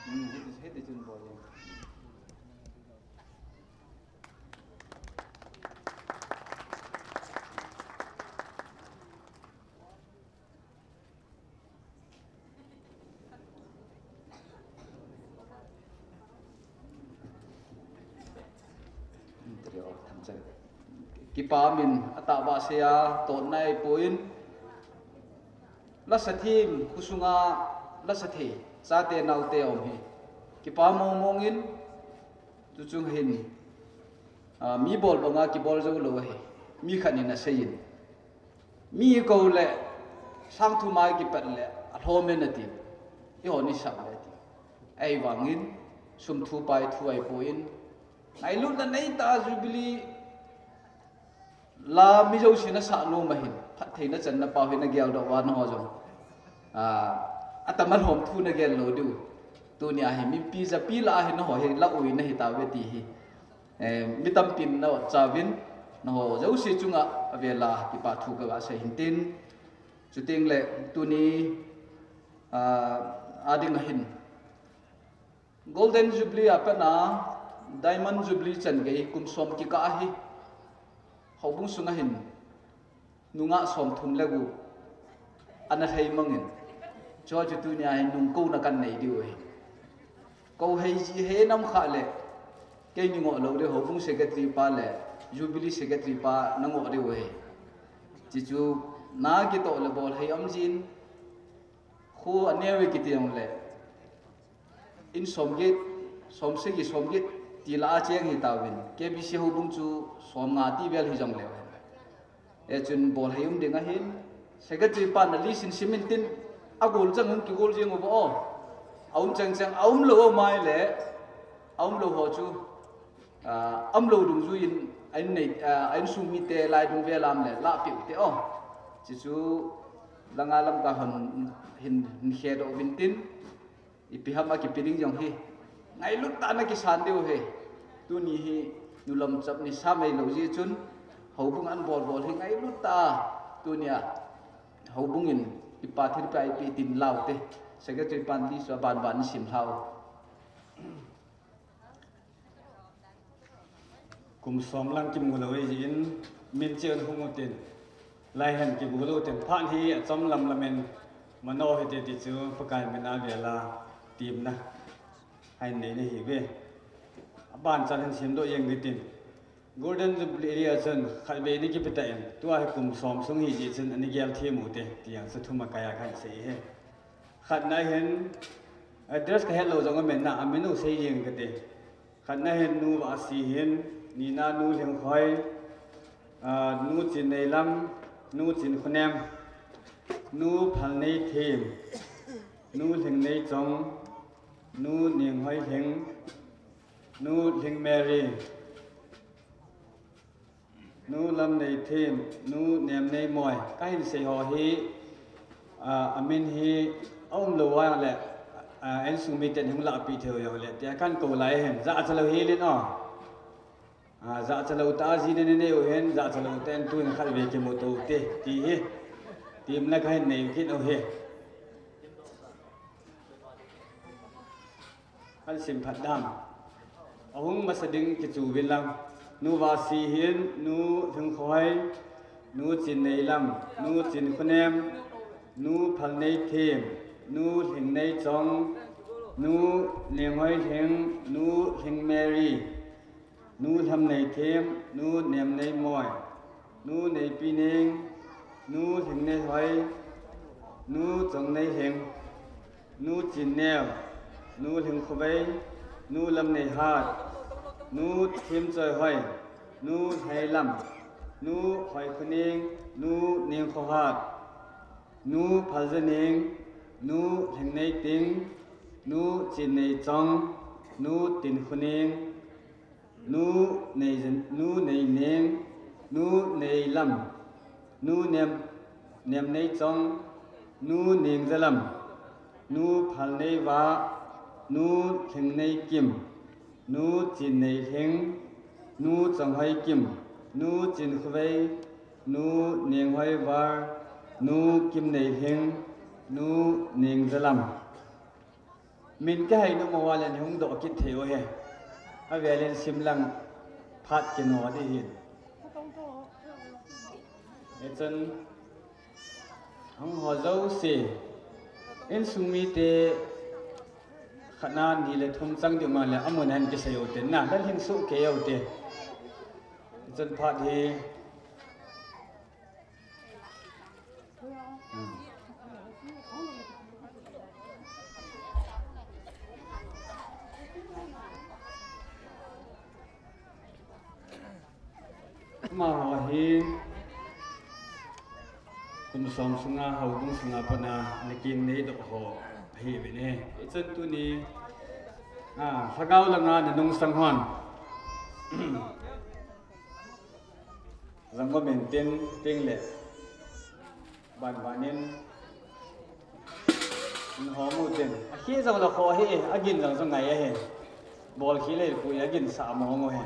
Hmm, hiti, hiti chun bol ding. Kipa min atahbeh seia totna eipon, lasa thim, khosunga lasa thei, chate naote um hi. Kipa mong mong in, tuchung hin, ah, mi bol banga kibol jou lou ahi. Mi khat in asei in. Mi kou le, sang thum a kipat le, alhom in ati. Eiho ni sap le ati. Ahivangin, sum thu pai thu eipon, ngailutna neitah a Jubilee la mi jousen asah nom ahin, phattheina channa pau hi nagel doh uva nangho jong, ah, atama lhom thu nagel lou diu. Tunia hi mipi japi lah a hi nangho hi la ui nahi tauve ti hi. Eh, mi tampin na ot chauvin, nangho jouse chunga avela kipa thu kaga sei hintin. Chuteng le tuni, ah, ading ahin. Golden Jubilee a pat a Diamond Jubilee chan gei kum som kikah ahi. Houbung sunga hin nungah som thum le gup ana lhai mangin. Chuche chu tunia hin nung kouna kanei diu ahi. Kou hei ji hei nam kha le, kei ni ngoh lou le houbung secretary pa le, Jubilee secretary pa nangoh diu ahi. Chuche chu na kitoh le bol hei um jin, khu aneo e kiti jongle. In som get, som sagi, som get, ti lah a cheng hitauvin. K B C houbung chu som nga ti vel hijong leu hen. Hichun bol hei um ding ahin. Secretary pan na list in sim intin. Agol chang hung kigol jeng uva o. Aum chang chang, aum lou o mai le. Aum lou ho chu. Ah, aum lou dungjuiyin, a in nei, ah, a insung mite lai dung vel a um le, lahpeh u te o. Chuche chu, langa lamkai hon hin, hin khe doh uvin tin. Ipi ham a kipe ding jong hi. Ngailut tah a na kisan diu ahi. Tuni hi nulam chap ni sa mai lou jeh chun. Houbung an bol bol hi ngailut tah a. Tunia. Houbung in ipa thilpeh a ipi tin lau te. Secretary pan list a ban ban sim lhau. Kum som lang kimu lou ahi jeh in, min cheh un hung utin. Lai hen kimu lou utin, phat hi achom lam lam in, mano hite ti chu, Pakai min a vela, temna. Hin nei nahiuve. Aban chan hin sim doh jeng utin. Golden Jubilee area chun, khatvei ni kipe tan, tua hi kum som sung ahi jeh chun, ani gel them u te, ti jong chu thum a kai a kahin sei e. Khatna hin, address kahet lou jong amin na, amin u sei jeng kate. Khatna hin Nu Vahsi hin, nina Nu Lhingkhoi, ah, Nu Chinneilam, Nu Chinkhonem, Nu Phalneithem, Nu Lhingneichong, Nu Nenghoilhing, Nu Lhingmary, Nu Lamneithem, Nu Nemneimoi, kahin sei ho hi, ah, amin hi, aum lou a le, ah, insung miten hung lahpeh thei u le, tia kahin kou lai hen, jachalou hel in o. Ah, jachalou tah a jin nanei u hen, jachalou tah in tun khatvei kimu to u te, ti hi, temna kahin nei kit u hi. Kan sim phat dam. Ahung masa ding kichu vin lang. Nu Vahsi hin, Nu Lhingkhoi, Nu Chinneilam, Nu Chinkhonem, Nu Phalneithem, Nu Lhingneichong, Nu Nenghoilhing, Nu Lhingmary, Nu Lhamneithem, Nu Nemneimoi, Nu Neipineng, Nu Lhingneihoi, Nu Chongneiheng, Nu Chinneo, Nu Lhingkhovei, Nu Lamneihat, Nu Themchoihoi, Nu Lheilam, Nu Hoikhoneng, Nu Nengkhohat, Nu Phaljaneng, Nu Lhingneiting, Nu Chinneichong, Nu Tinkhoneng, Nu Nei, Nu Neineng, Nu Neilam, Nu Nem, Nemneichong, Nu Nengzalam, Nu Phalneiva, Nu Lhingneikim, Nu Chinneilhing, Nu Chonghaikim, Nu Chinkhovei, Nu Nenghoivar, Nu Kimneilhing, Nu Nengzalam. Min kahei nom uva leh nei hung doh kit thei u ahi. Avel in simlang phat kino ding ahin. Hichun hung ho jouse, insung mite khat na ni le thum chang ding um leh amun a hin kisei u hite, na, lal hin sukei u hite. Hichun phat hi Amaho hi kum som sunga, houbung sunga pat a ana kinei doh ho ahiuvin ahi. Hichun tuni, a, lhagao langa ana nungsang hon jong um intin, tin le ban ban in, in hom u tin. Ahi jong le kho ahi, agin jong chu ngai ahi. Bol khel le pui agin sa mong u ahi.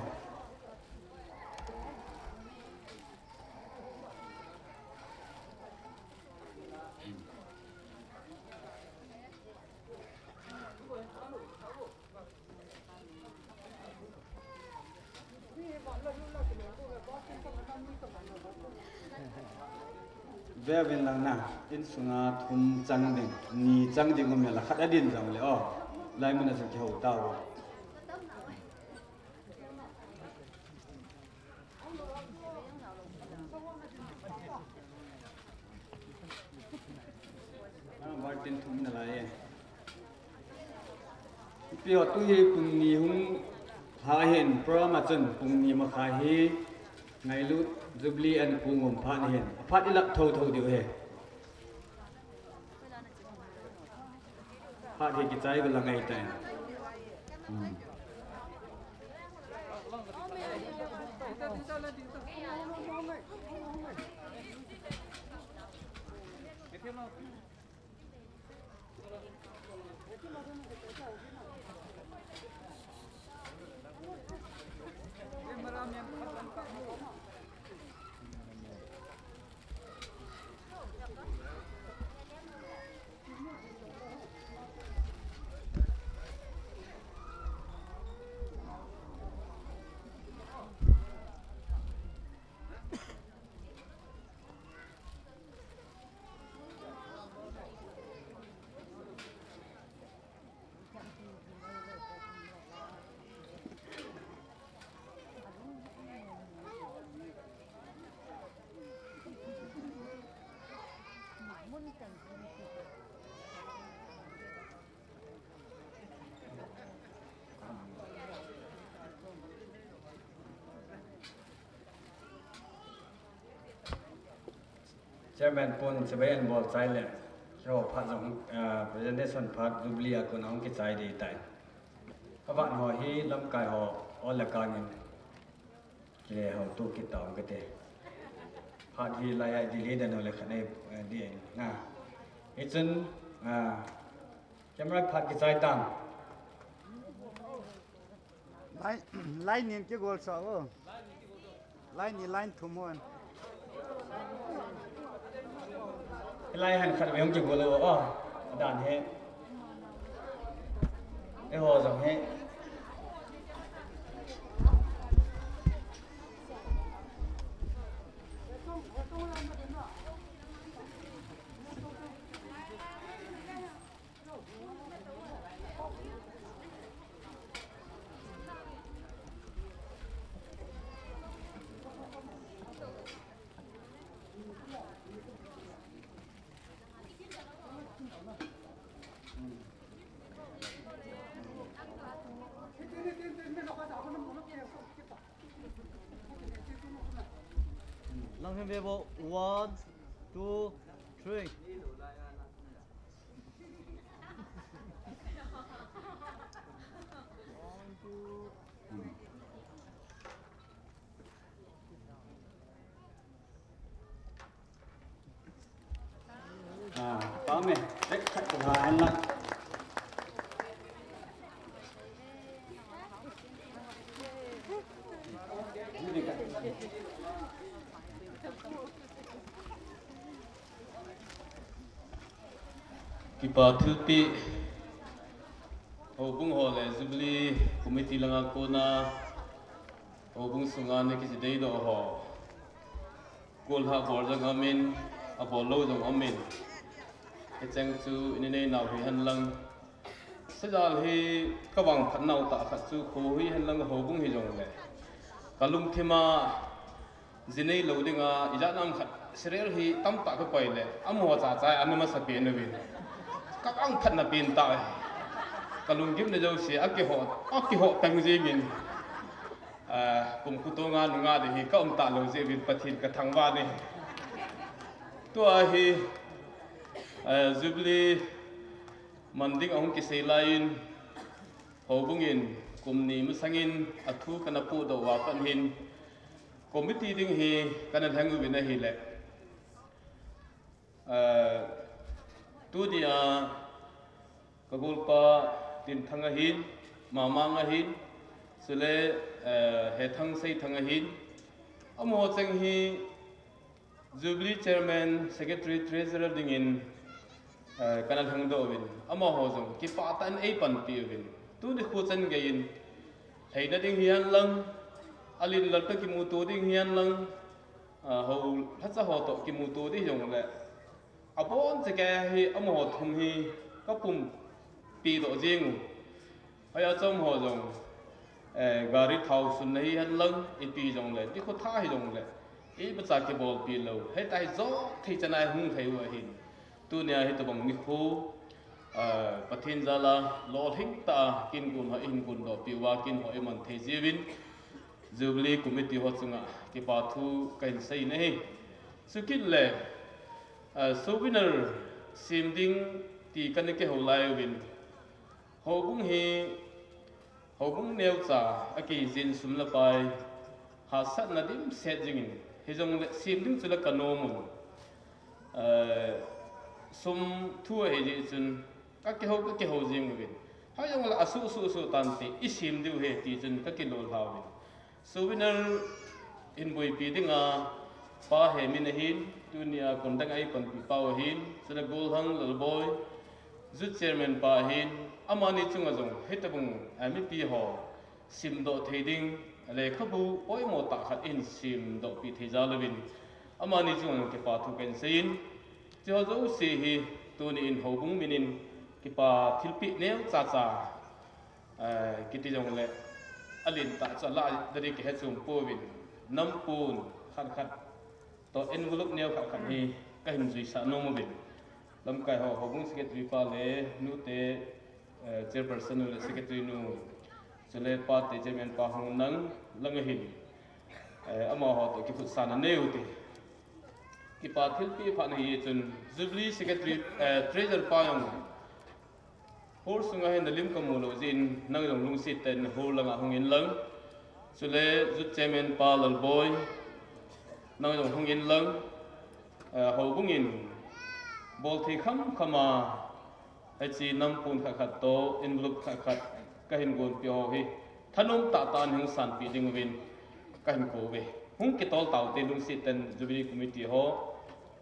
Veuvin lang na, insunga thum chang ding, ni chang ding um le khat adin jong le, o, lai mun a chu kihou tau. Martin thum na lai e. Ipi ho, tu hi pung ni hung lha ahin, program a chun pung ni makhai hi ngailut Jubilee an kong um phat ahin. Aphat i lap thotho diu ahi. Phat hi kichai gu lang ahitai. Hmm. Chairman pun chibai an bol chai le, keiho phat jong, ah, presentation phat Jubilee a kon a hung kichai ding tai. Avan ho hi lamkai ho ol le kang in kile ho tu kit tau kate. Phat hi lai a Delhi dan ho le khat nei, eh, ding na. Hichun, ah, camera phat kichai tang. Line, line nin kigol sa o. Line ni line thum hon. Line han khat vei hung kigol o. Dan hi. Eiho jong hi. Lang hin ve bo. One, two, three. Ah, pame, ek khat ko ha en la. Kipa thilpeh, houbung ho le Jubilee Committee langa kona, houbung sunga ana kichideidoh ho. Kol ha bol jong amin, abol lou jong amin. Hicheng chu inei nau hihen lang. Sejal hi kavangphat nau tah khat chu kho hihen lang houbung hijongle. Kalungthim a jinei lou dinga, ijat ham khat serial hi tamtah kakoi le, amaho chacha ana masapen uvin. Kavangphatna pen tah hi. Kalunggimna jouse, akiho, akiho tang jingin. Ah, kum khutonga nunga ding hi kaum talou jeh uvin Pathen kathangvah e. Tua hi, ah, Jubilee man ding ahung kisei laiyin, houbung in kum ni masangin athu kana podoh uva pat hin, committee ding hi kana lheng uvin ahile. Ah, tunia kagolpa Tinthang ahin, Mamang ahin, chule, ah, Hethang Seithang ahin, amaho cheng hi Jubilee Chairman, Secretary, Treasurer dingin, ah, kana lhengdoh uvin, amaho jong kipah tah in eipanpi uvin. Tuni kho chan geiyin, lheina ding hihen lang, alen lal toh kimuto ding hihen lang, ah, hou lhacha ho toh kimuto ding jongle, abonchauva hi amaho thum hi kapumpi doh jing u. Hia chom ho jong, eh, gari thao sunna hihen lang, ipi jongle, nikho tha hijongle, imacha kibolpi lou. Hitia hi joh thei chana hung lhai u ahin. Tunia hitobang nikho, ah, Pathen jal a lolhing tah a kin gon ho ihin gondoh peh uva kin ho iman thei jiuvin, Jubilee Committee ho chunga kipa thu kahin sei nahi. Chukit le, ah, souvenir sem ding ti kana kihou lai uvin. Houbung hi, houbung neocha a kijin sum le pai, hahsatna dimset jingin, hijongle sem ding chule kanom un. Eh, sum thu ahi jeh chun, kakihou, kakihou jing uvin. Hijongle asuh, suh, suh tante, isem diu ahi ti chun kakilolha uvin. Souvenir in boipi dinga Pa Hemin ahin, tunia conduct a eipanpi pau ahin, chule Golhang Lalboi, Youth Chairman pa ahin, amani chunga jong hitobang, eh, mipi ho simdoh thei ding, lekhabu poimo tah khat in simdohpi thei jal uvin, amani chunga jong kipa thu kahin seiyin, hiche ho jouse hi tuni in houbung min in kipa thilpeh neocha cha, eh, kiti jongle, alen tah chu alah ding kahe chom pouvin, nampon khat khat toh envelope neo khat khat hi kahin juisah nom uvin. Lamkai ho, houbung secretary pa le nute, eh, chairperson nu le secretary nu, chule pate chairman pa hung nang lang ahin, eh, amaho toh kiphutsahna nei ute. Kipa thilpeh phatna hi chun Jubilee secretary, eh, treasurer pa jong hall sunga hin nalim kamu lou jeh in nang jong lungset tah in hall langa hung in lang. Chule Youth Chairman pa Lalboi, nang jong hung in lang. Eh, houbung in bol thei kham kham a, hiche nampon khat khat toh envelope khat khat kahin gonpeh ho hi thanom tah tah in hung sanpeh ding uvin kahin kou uve. Hung kitol taute lungset tah in Jubilee Committee ho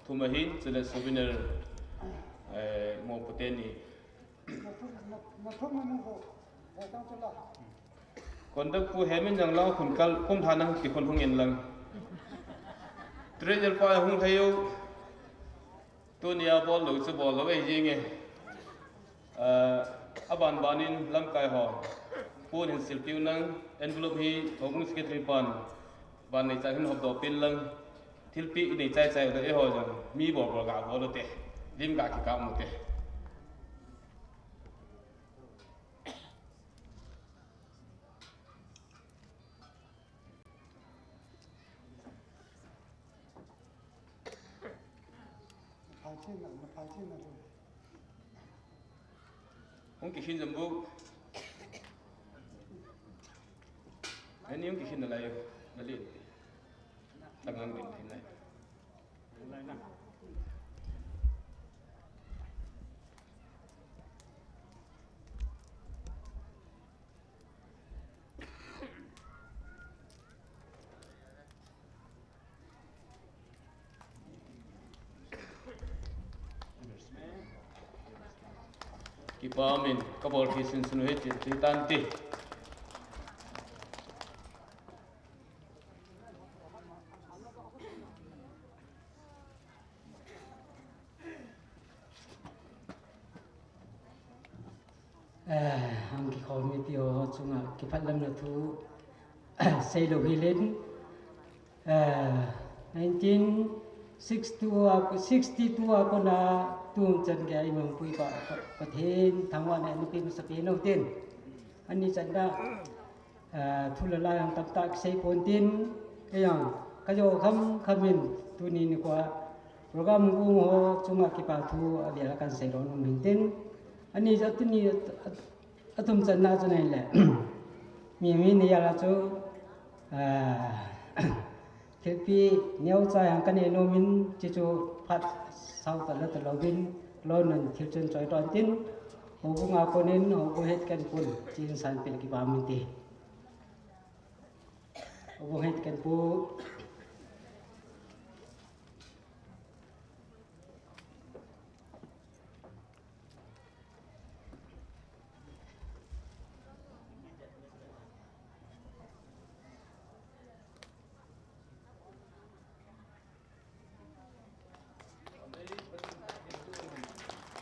thum ahin, chule souvenir, eh, mopo teni. Conduct pu Hemin jong lang khun kal, kum lha nang ti khun hung in lang. Treasurer pa hung lhai u. Tunia bol lou chu bol lou ahi jenge. Ah, aban ban in lamkai ho. Pon hin silpeh u nang, envelope hi houbung secretary pan. Ban neicha hin hopdoh peh in lang. Thilpeh inei chai chai u le eiho jong mi bol bol ga bol ute. Lim ga kikap ute. Hung kikhin jom bu. Ani hung kikhin nalai, nalin. Tangang din thin lai. Kipa min kabol thei sunsun u hitin, tutan ti. Eh, ang kikhom mite ho chunga kiphatlamna thu seilou hilen, eh, nineteen sixty-two a, sixty-two a kona tuchan gei a imangpui pa, pa, Pathen thangvahna in napeh masapen u hitin. Ani chan da, eh, thu le la jong tamtah kisei pontin, kei jong kajo khamkham in tuni nikho a program hung ho chunga kipa thu avel a kahin seidoh nom in tin. Ani ja tuni, athumchanna chu ahile, mi, mi ni jal a chu, ah, thilpeh neocha jong kanei nom in, chuchu phat sao talou talou in, lon in thil chun choi ton tin, houbung a konin, houbung head kanpun, chun sanpeh le kipa min ti. Houbung head kanpu.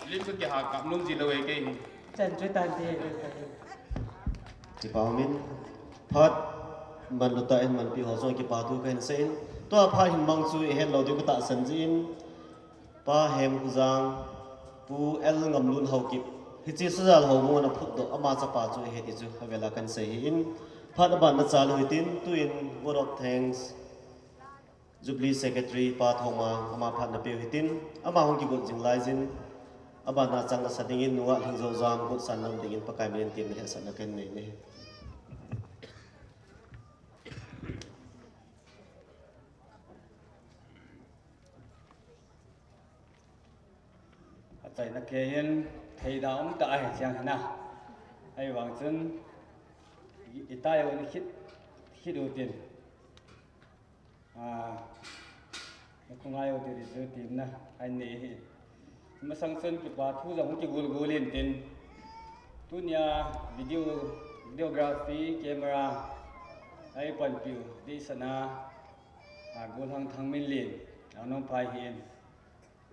Lim ka kiha kap nom ji lou e kei hi. Chan chu tan te. Kipa min phat man lou tah in manpi ho jong kipa thu kahin sei in. Tua phat hin mang chu ihet lou diu katahsan jin. Pa Hemkhojang, Pu L Ngamlun Haokip. Hiche Sajal houbung ana phutdoh, ama chapa chu ihet hi chu avel a kahin sei hi in. Phat aban nachal u hitin, tuin vote of thanks. Jubilee Secretary Pa Thongmang, ama phat napeu hitin, ama hung kigot jing laijin, aban a chang nasa dingin nungah Lhingjoujam gotsan nom dingin Pakai min in temna lhehsahna kahin nei nahi. Achaina keiyin theida um tah ahi chiang hina. Ahivang chun i, itai u ni khit, khit u tin. Ah, nakhongai u ti di chu temna ahin nei hi. Masang chun kipa thu jong kigul gul in tin. Tunia video, videography, camera, ahin panpiu, deisahna, ah, Golhang Thangminlen, Langnom phai hin.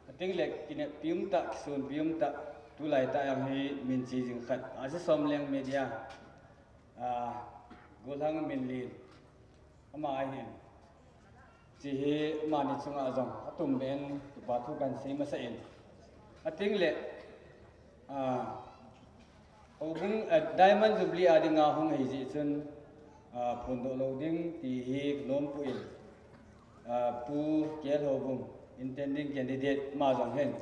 Ating le kineppi um tah, kisonpi um tah, tulai tah jong hi min che jing khat. Asia Somleng Media, ah, Golhang Minlen, ama ahin. Hiche hi amani chunga jong, atum ben, kipa thu kahin sei masa in. Ating le, ah, Houbung, eh, Diamond Jubilee a dinga hung ahi jeh chun, ah, phondoh lou ding ti hi kanom poi. Ah, Pu K L Houbung, intending candidate ama jong hin.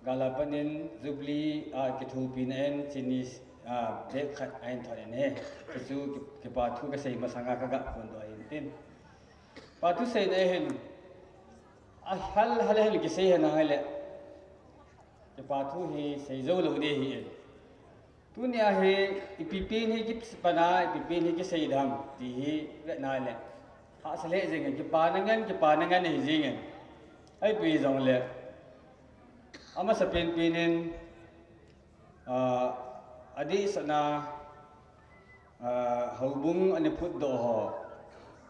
Gal a pat in Jubilee, ah, kithopina in chini, ah, bag khat ahin thot in ahi. Hichu ki, kipa thu kasei masanga kaga phondoh ahin tin. Kipa thu seina hin, ahal hal hin kisei hina ahile. Kipa thu hi seijou lou ding ahi. Tunia hi ipi pen hi kipan a, ipi pen hi kisei dem ti hi vetna le. Hahsa lheh jeng in, kipana ngen, kipana ngen ahi jeng in. Ahipi jongle, amasapen pen in, ah, adehset a, ah, houbung ana phutdoh ho,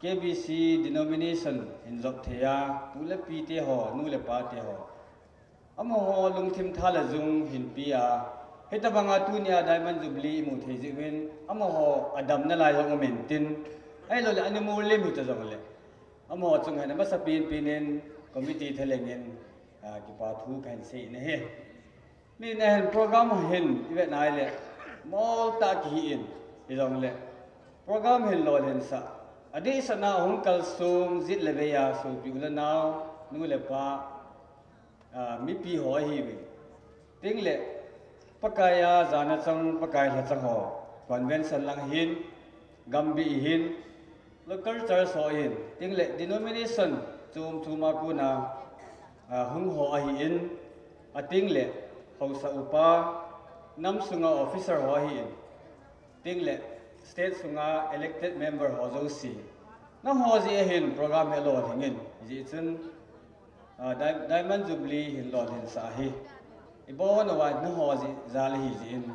K B C denomination hin jop thei a, pu le pi te ho, nu le pa te ho. Amaho lungthim tha le jung hinpi a, hitobanga tunia Diamond Jubilee imu thei jeh uvin, amaho adamna lai jong um intin, ahilouleh ana mulim hita jongle, amaho chunga hin amasapen pen in committee thalheng in, ah, kipa thu kahin sei nahi. Nina hin program hin ivet nai le, mol tah kihi in, hijongle, program hin lolhinsah, adehset a hung kalsong, jet le vei a sopi u le nao, nu le pa, ah, mipi ho ahiuvin. Tin le, Pakai a jana chang, Pakai lhachang ho, convention lang hin, gambih hin, local church ho hin, tin le, denomination chom chom a kona, ah, hung ho ahin, atin le, haosa upa, nam sunga officer ho ahin, tin le, state sunga elected member ho jouse. Nangho jeh a hin program hi alolhing in, hijeh chun, ah, Dia-, Diamond Jubilee hin lolhinsah ahi. Ibon uva nangho jeh jal ahi jeh in,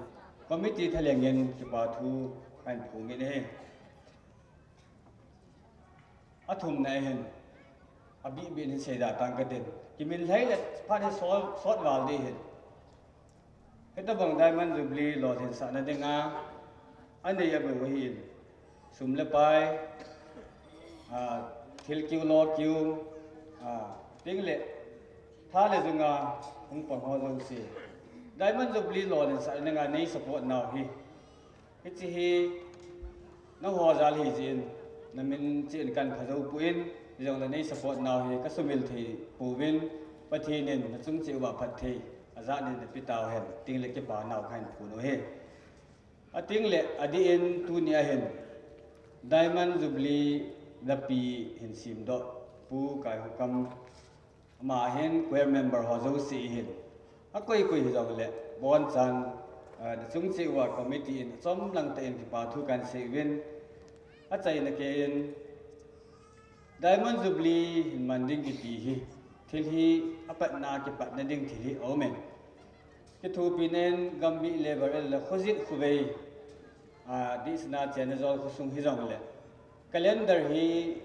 committee thalheng in kipa thu kahin phongin ahi. Athumna ahin, abih bih in seida tang katin. Kimin lhai le phat hi sot, sot val ding ahin. Hitobang Diamond Jubilee lolhinsahna dinga, anei abou ahin. Sum le pai, ah, thil kiu lo kiu, ah, ting le, tha le junga, hung pang ho jouse. Diamond Jubilee lolhinsahna dinga nei support nau hi. Hiche hi, nangho jal ahi jeh in, namin cheh in kahin phajou poi, hijongle nei support nau hi, kasumil thei pouvin, Pathen in nachung cheh uva phatthei, ajat in napeh tauhen, ting le kipa nau kahin phon u ahi. Ating le, adih in tuni ahin, Diamond Jubilee lapi hin semdoh, Pu Kaihukam, ama hin choir member ho jouse hin, akoi koi hijongle, bonchan, ah, nachung cheh uva committee in, achom lang tah in kipa thu kahin sei uvin, achaina kei in, Diamond Jubilee hin man ding kiti hi, thil hi apatna kipatna ding thil hi aumin. Kithopina in gambih level le khojet khovei, ah, dihsahna chenna jol khosung hijongle. Calendar hi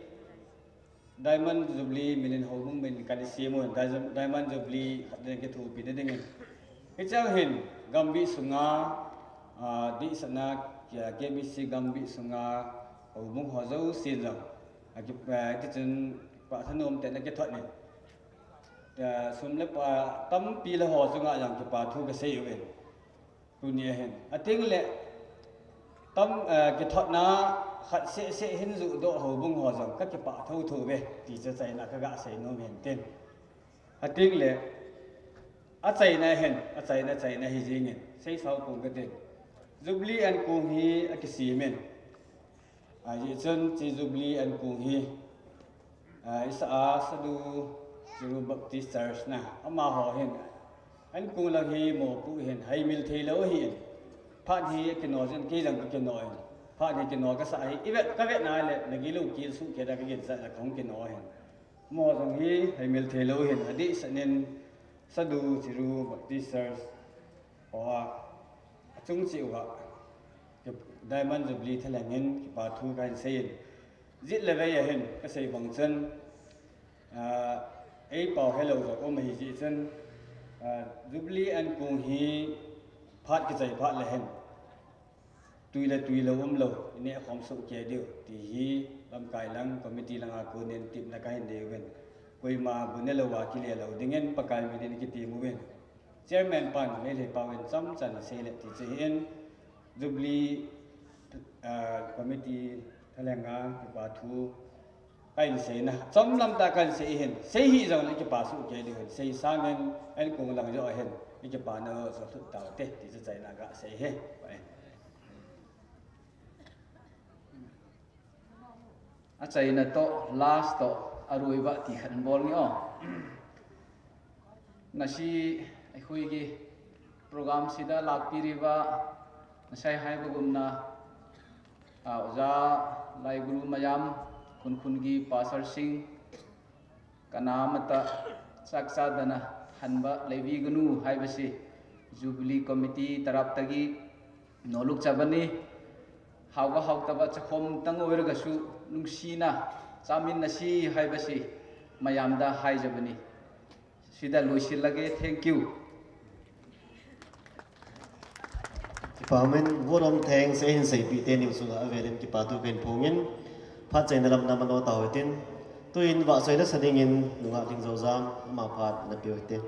Diamond Jubilee min in houbung min kana sem u, Diamond Jubilee khat ding kithopina dingin. Hichea hin gambih sunga, ah, dihsahna, K B C gambih sunga houbung ho jousen jong. Aki, ah, tichun phat thanom tah in akithot in. Ah, sum le pai tampi le ho chunga jong kipa thu kasei uvin. Tuni ahin. Ating le, tam, eh, kithotna khat seh seh hin juhdoh houbung ho jong kakipah thotho uve, ti chu achaina kaga sei nom in tin. Ating le, achaina ahin, achaina, achaina hi jingin, seisao pong katin. Jubilee ankong hi akisem in. Ajeh chun hiche Jubilee ankong hi, ah, isah a Sadhu Chiru Baptist Church na, amaho hin, ankong lang hi mopoh in, haimil theilou ahin, phat hi akino jin, kei jong kakino in, phat hi kino kasah hi, ivet, kavet na le, nagilou kilsuh kei da kaginchat le kahung kino ahin. Amaho jong hi, haimil theilou ahin, adehset in, Sadhu Chiru Baptist Church, hoa, achung cheh uva, Diamond Jubilee thalheng in kipa thu kahin sei in, jet le vei ahin kasei bang chun, ah, eipao helou jong um ahi jeh chun, ah, Jubilee ankong hi phat kichai phat le hin, twi le twi lou umlou, ineh khom soh kei diu, ti hi lamkai lang, committee langa konin tepna kahin nei uvin, koima bu nelou a kile lou dingin Pakai min in kitem uvin. Chairman pan Meitei pao in chomchan sei le ti chu ahin, Jubilee, ah, committee thalheng a kipa thu kahin seina. Chomlam tah kahin sei ahin. Sei hih jongle kipa soh kei diu ahin. Sei sangin ankong lang joh ahin. Ikipana joh lhut taute. Ti chu achaina gasei ahi. Achaina toh, last toh, arui uva ti khat bol nge o. Ngasi, ꯑꯩꯈꯣꯏꯒꯤ program ꯁꯤꯗ ꯂꯥꯛꯄꯤꯔꯤꯕ ꯉꯁꯥꯏ ꯍꯥꯏꯕꯒꯨꯝꯅ, ꯑꯥ, ꯑꯣꯖꯥ ꯂꯥꯏꯒꯨꯔꯨ ꯃꯌꯥꯝ, ꯈꯨꯟ ꯈꯨꯟꯒꯤ pastor ꯁꯤꯡ, ꯀꯅꯥ ꯑꯃꯠꯇ ꯆꯥꯛ ꯆꯥꯗꯅ ꯍꯟꯕ ꯂꯩꯕꯤꯒꯅꯨ ꯍꯥꯏꯕꯁꯤ Jubilee Committee ꯇꯔꯞꯇꯒꯤ ꯅꯣꯂꯨꯛꯆꯕꯅꯤ꯫ ꯍꯥꯎꯕ ꯍꯥꯎꯇꯕ ꯆꯈꯣꯝꯇꯪ ꯑꯣꯏꯔꯒꯁꯨ ꯅꯨꯡꯁꯤꯅ ꯆꯥꯃꯤꯟꯅꯁꯤ ꯍꯥꯏꯕꯁꯤ ꯃꯌꯥꯝꯗ ꯍꯥꯏꯖꯕꯅꯤ꯫ ꯁꯤꯗ ꯂꯣꯏꯁꯤꯜꯂꯒꯦ꯫ Thank you꯫ Kipa umin, vote of thanks eihin seipeh teni chunga avelin kipa thu kahin phongin, phat chaina lam na mano tauhitin, tuin vahchoi nasa dingin Nungah Lhingjoujam, ama phat napeh u hite.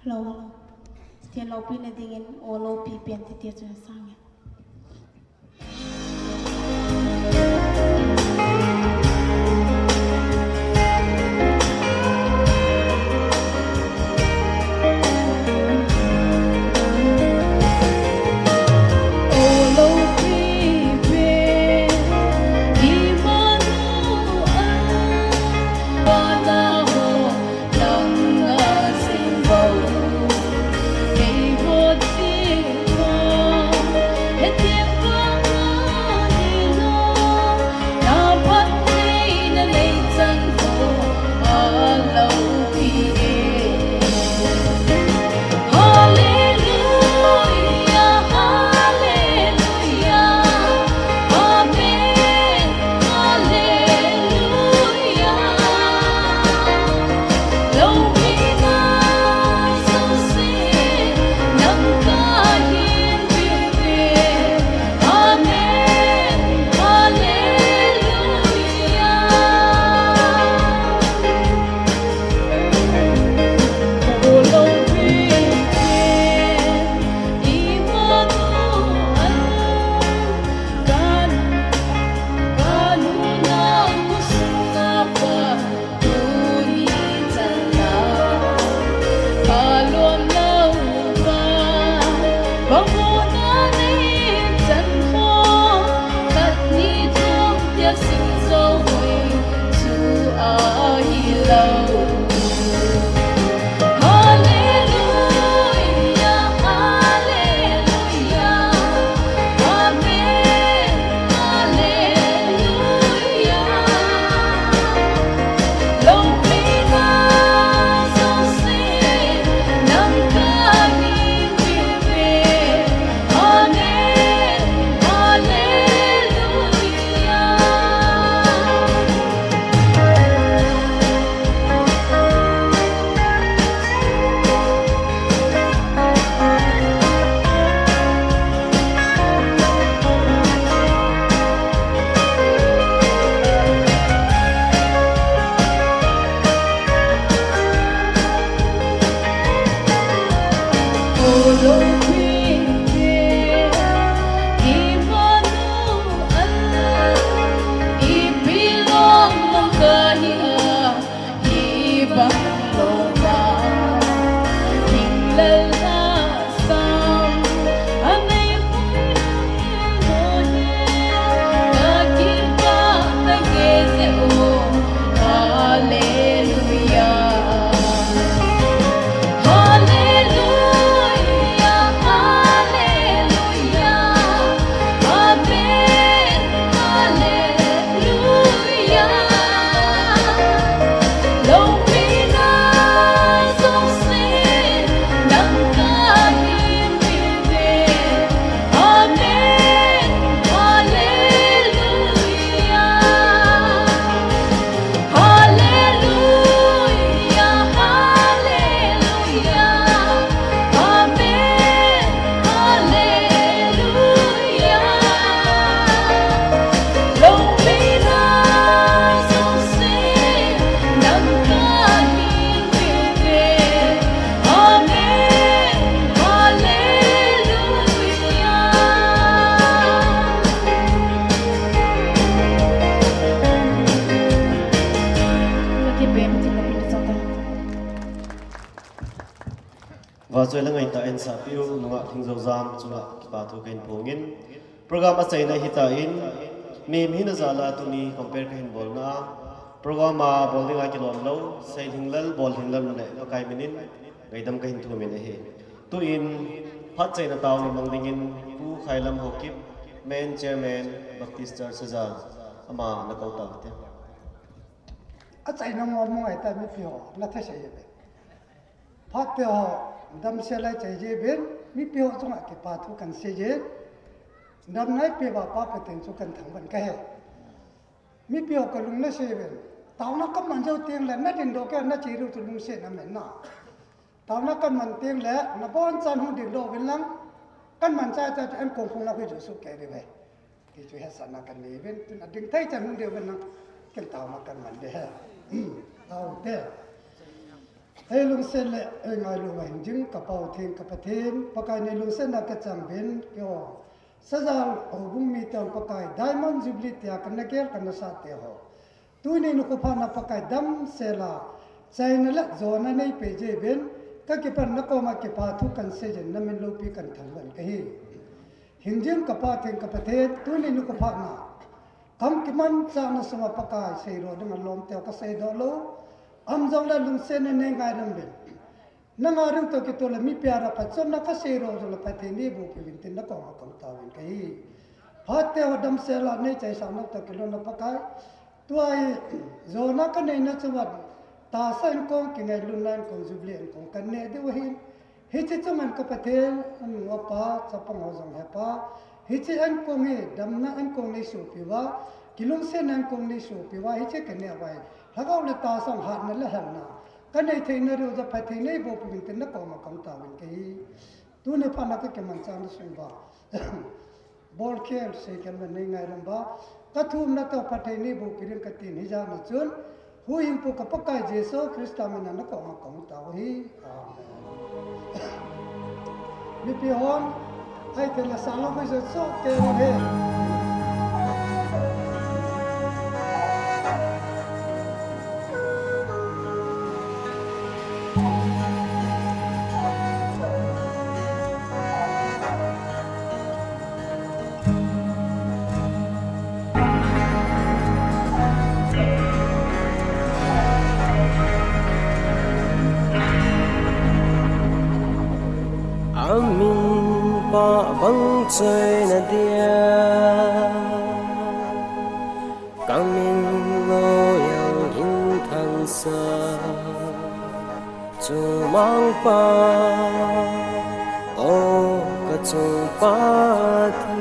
Hello. Stand loupina dingin, o loupi pen titi chu sangin. Pamona nei chan ho, khat ni thum tia sing zo hoi chu ahi lo. Hallelujah, hallelujah, amen, hallelujah. Vahchoi le ngaitah in sahpiu nungah Lhingzojam chunga kipa thu kahin phongin, program achaina hitan, mihem hina jal a tuni compare kahin bolna a, program a bol dinga kilom lou, Seilhinglal, Bolhinglal le Pakai minin ngaidam kahin thumin ahi. Tuin phat chaina taona mang dingin Pu Khailam Haokip, Main Chairman, Baptist Church Sejal, ama nakou tauvinte. Achaina ngom ngai ta mipi ho, nathasei uve. Phat te ho, damsel a ichai jiuvin, mipi ho chunga kipa thu kahin seijin, damna eipeuva Pa Pathen chu kahin thangvah in kahe. Mipi ho kalung nasei uvin, taona kaman jou tengle nadindoh kei, nache diu chu lungsetna amen na. Taona kaman tengle nabonchan hung dindoh uvin lang, kaman chai chai chu ankong phung nakhui joh soh kei diu ahi, ti chu hetsahna kanei uvin, tun ading thei chan hung ding uvin lang, ken taona kaman ding ahi. Taote. Eilungset le eingailu a hingjing ka Pa Theng ka Pathen, Pakai neilungsetna kachan uvin, keiho Sejal houbung mite Pakai, Diamond Jubilee tia kana gel kana sah teho, tuni nikho phatna Pakai damsel a chaina le jona neipeh jeh uvin, kakipan nakoma kipa thu kahin seijin, namin loupi kahin thangvah in kahi. Hingjing ka Pa Theng ka Pathen, tuni nikho phatna kakimanchahna sunga Pakai seidoh dinga lomteu kaseidoh lou, aum jongle lungsetna neingaidan uvin, nanga ding toh kitoh le mipi a phatchomna kaseidoh jongle Pathen neiboh peh uvin tin nakoma kaum tauvin kahi. Phat teho damsel a neichaisah nau toh kilhonna Pakai, tua hi jona kaneina chunga tahsa ankong, kingailutna ankong, Jubilee ankong kaneh diu ahin, hiche chunga ka Pathen, anu, apa, chapang ho jong hepa, hiche ankong hi damna ankong neisohpeh uva, kilungsetna ankong neisohpeh uva, hiche kaneh uva hi lhagao le tahsa hatna le helna kanei theina diu jeh a Pathen neiboh peh uvin tin nakoma kaum tauvin kahi. Tuni phatna kakimanchahna sunga bolkhel seikhel man neingaidan uva, kathumna toh Pathen neiboh peh ding katin, hijeh a chun huhhingpu ka Pakai Jesu Christa mina nakoma kaum tauve. Amen. Mipi hon, ahi teng le sahlang koi jo soh kei uve. Pa bang choi na dia, ka min lo yang hin thang sa. Chungmangpa, o ka chungpa thi.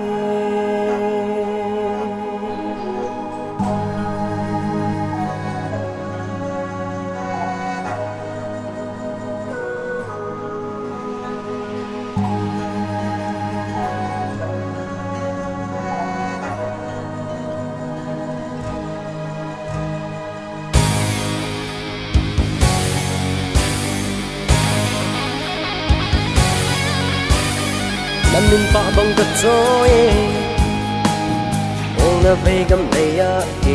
Na min pa bang ka choi, ong na vei gam lei a e.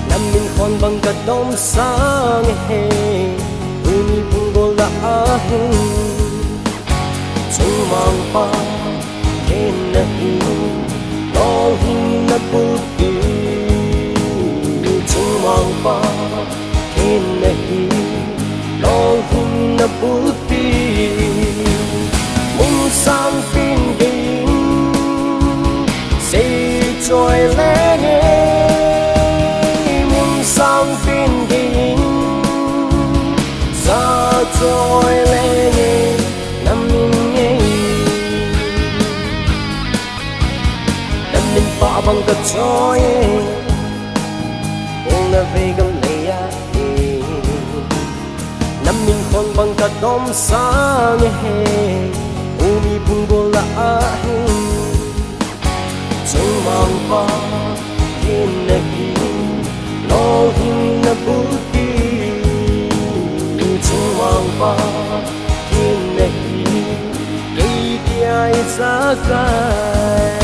Na min khon bang ka dom sang e, uni pung gol la a hin. Chungmangpa, ken na hi, lolhing na bulpi. Chungmangpa, ken na hi, lolhing na bulpi. Mun sang pin gei, sei choi lenge. Mun sang pin gei, sa choi lenge. Na min nge, na min pa bang ka choi e, ong na vei gam lei a e. Na min khon bang ka dom sang e, umi pung gol la a hin. Chungmangpa, ken na hi, lolhing na bulpi. Chungmangpa, ken na hi, kei dia ijakai.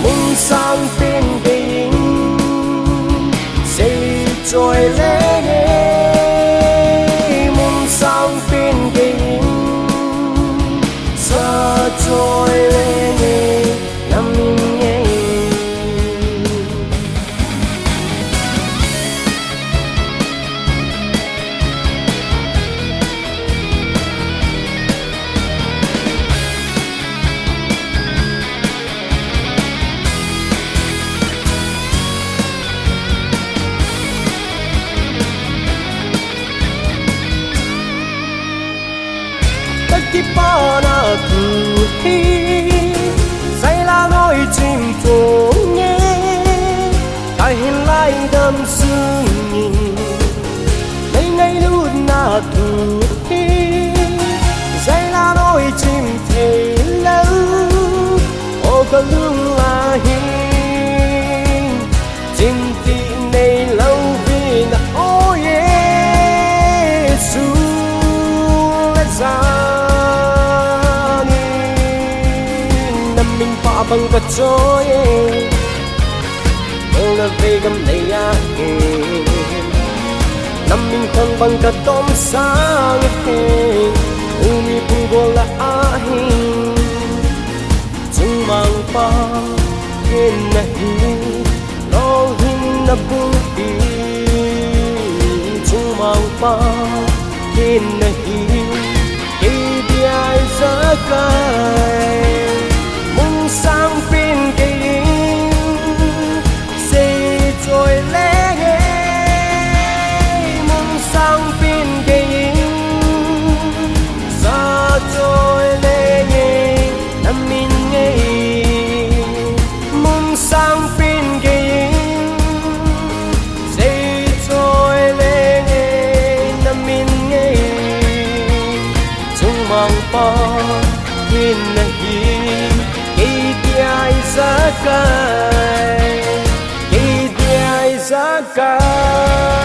Mun sang pin gei, sei choi lenge. Mun sang pin gei, sa choi lenge. Na min nge, ka kipana thu hi, sai la noi chim chong nge, ka hin lai dam sung in, nei ngailutna thu hi, sai la noi chim thei lou, o ka lung la hin. Chim ti nei lou vin a, o Jesu le jan in. Na min pa bang ka choi e, ong na vei gam lei a e. Na min khon bang ka dom sang e, umi pung gol la a hin. Chungmangpa, ken na hi, lolhing na bulpi. Chungmangpa, ken na hi, kei dia ijakai. Mun sang pin gei, sei choi lenge. Mun sang pin gei, sa choi lenge. Na min nge, mun sang pin gei, sei choi lenge. Na min nge, Chungmangpa, ken na hi, kei dia ijakai, kei dia ijakai.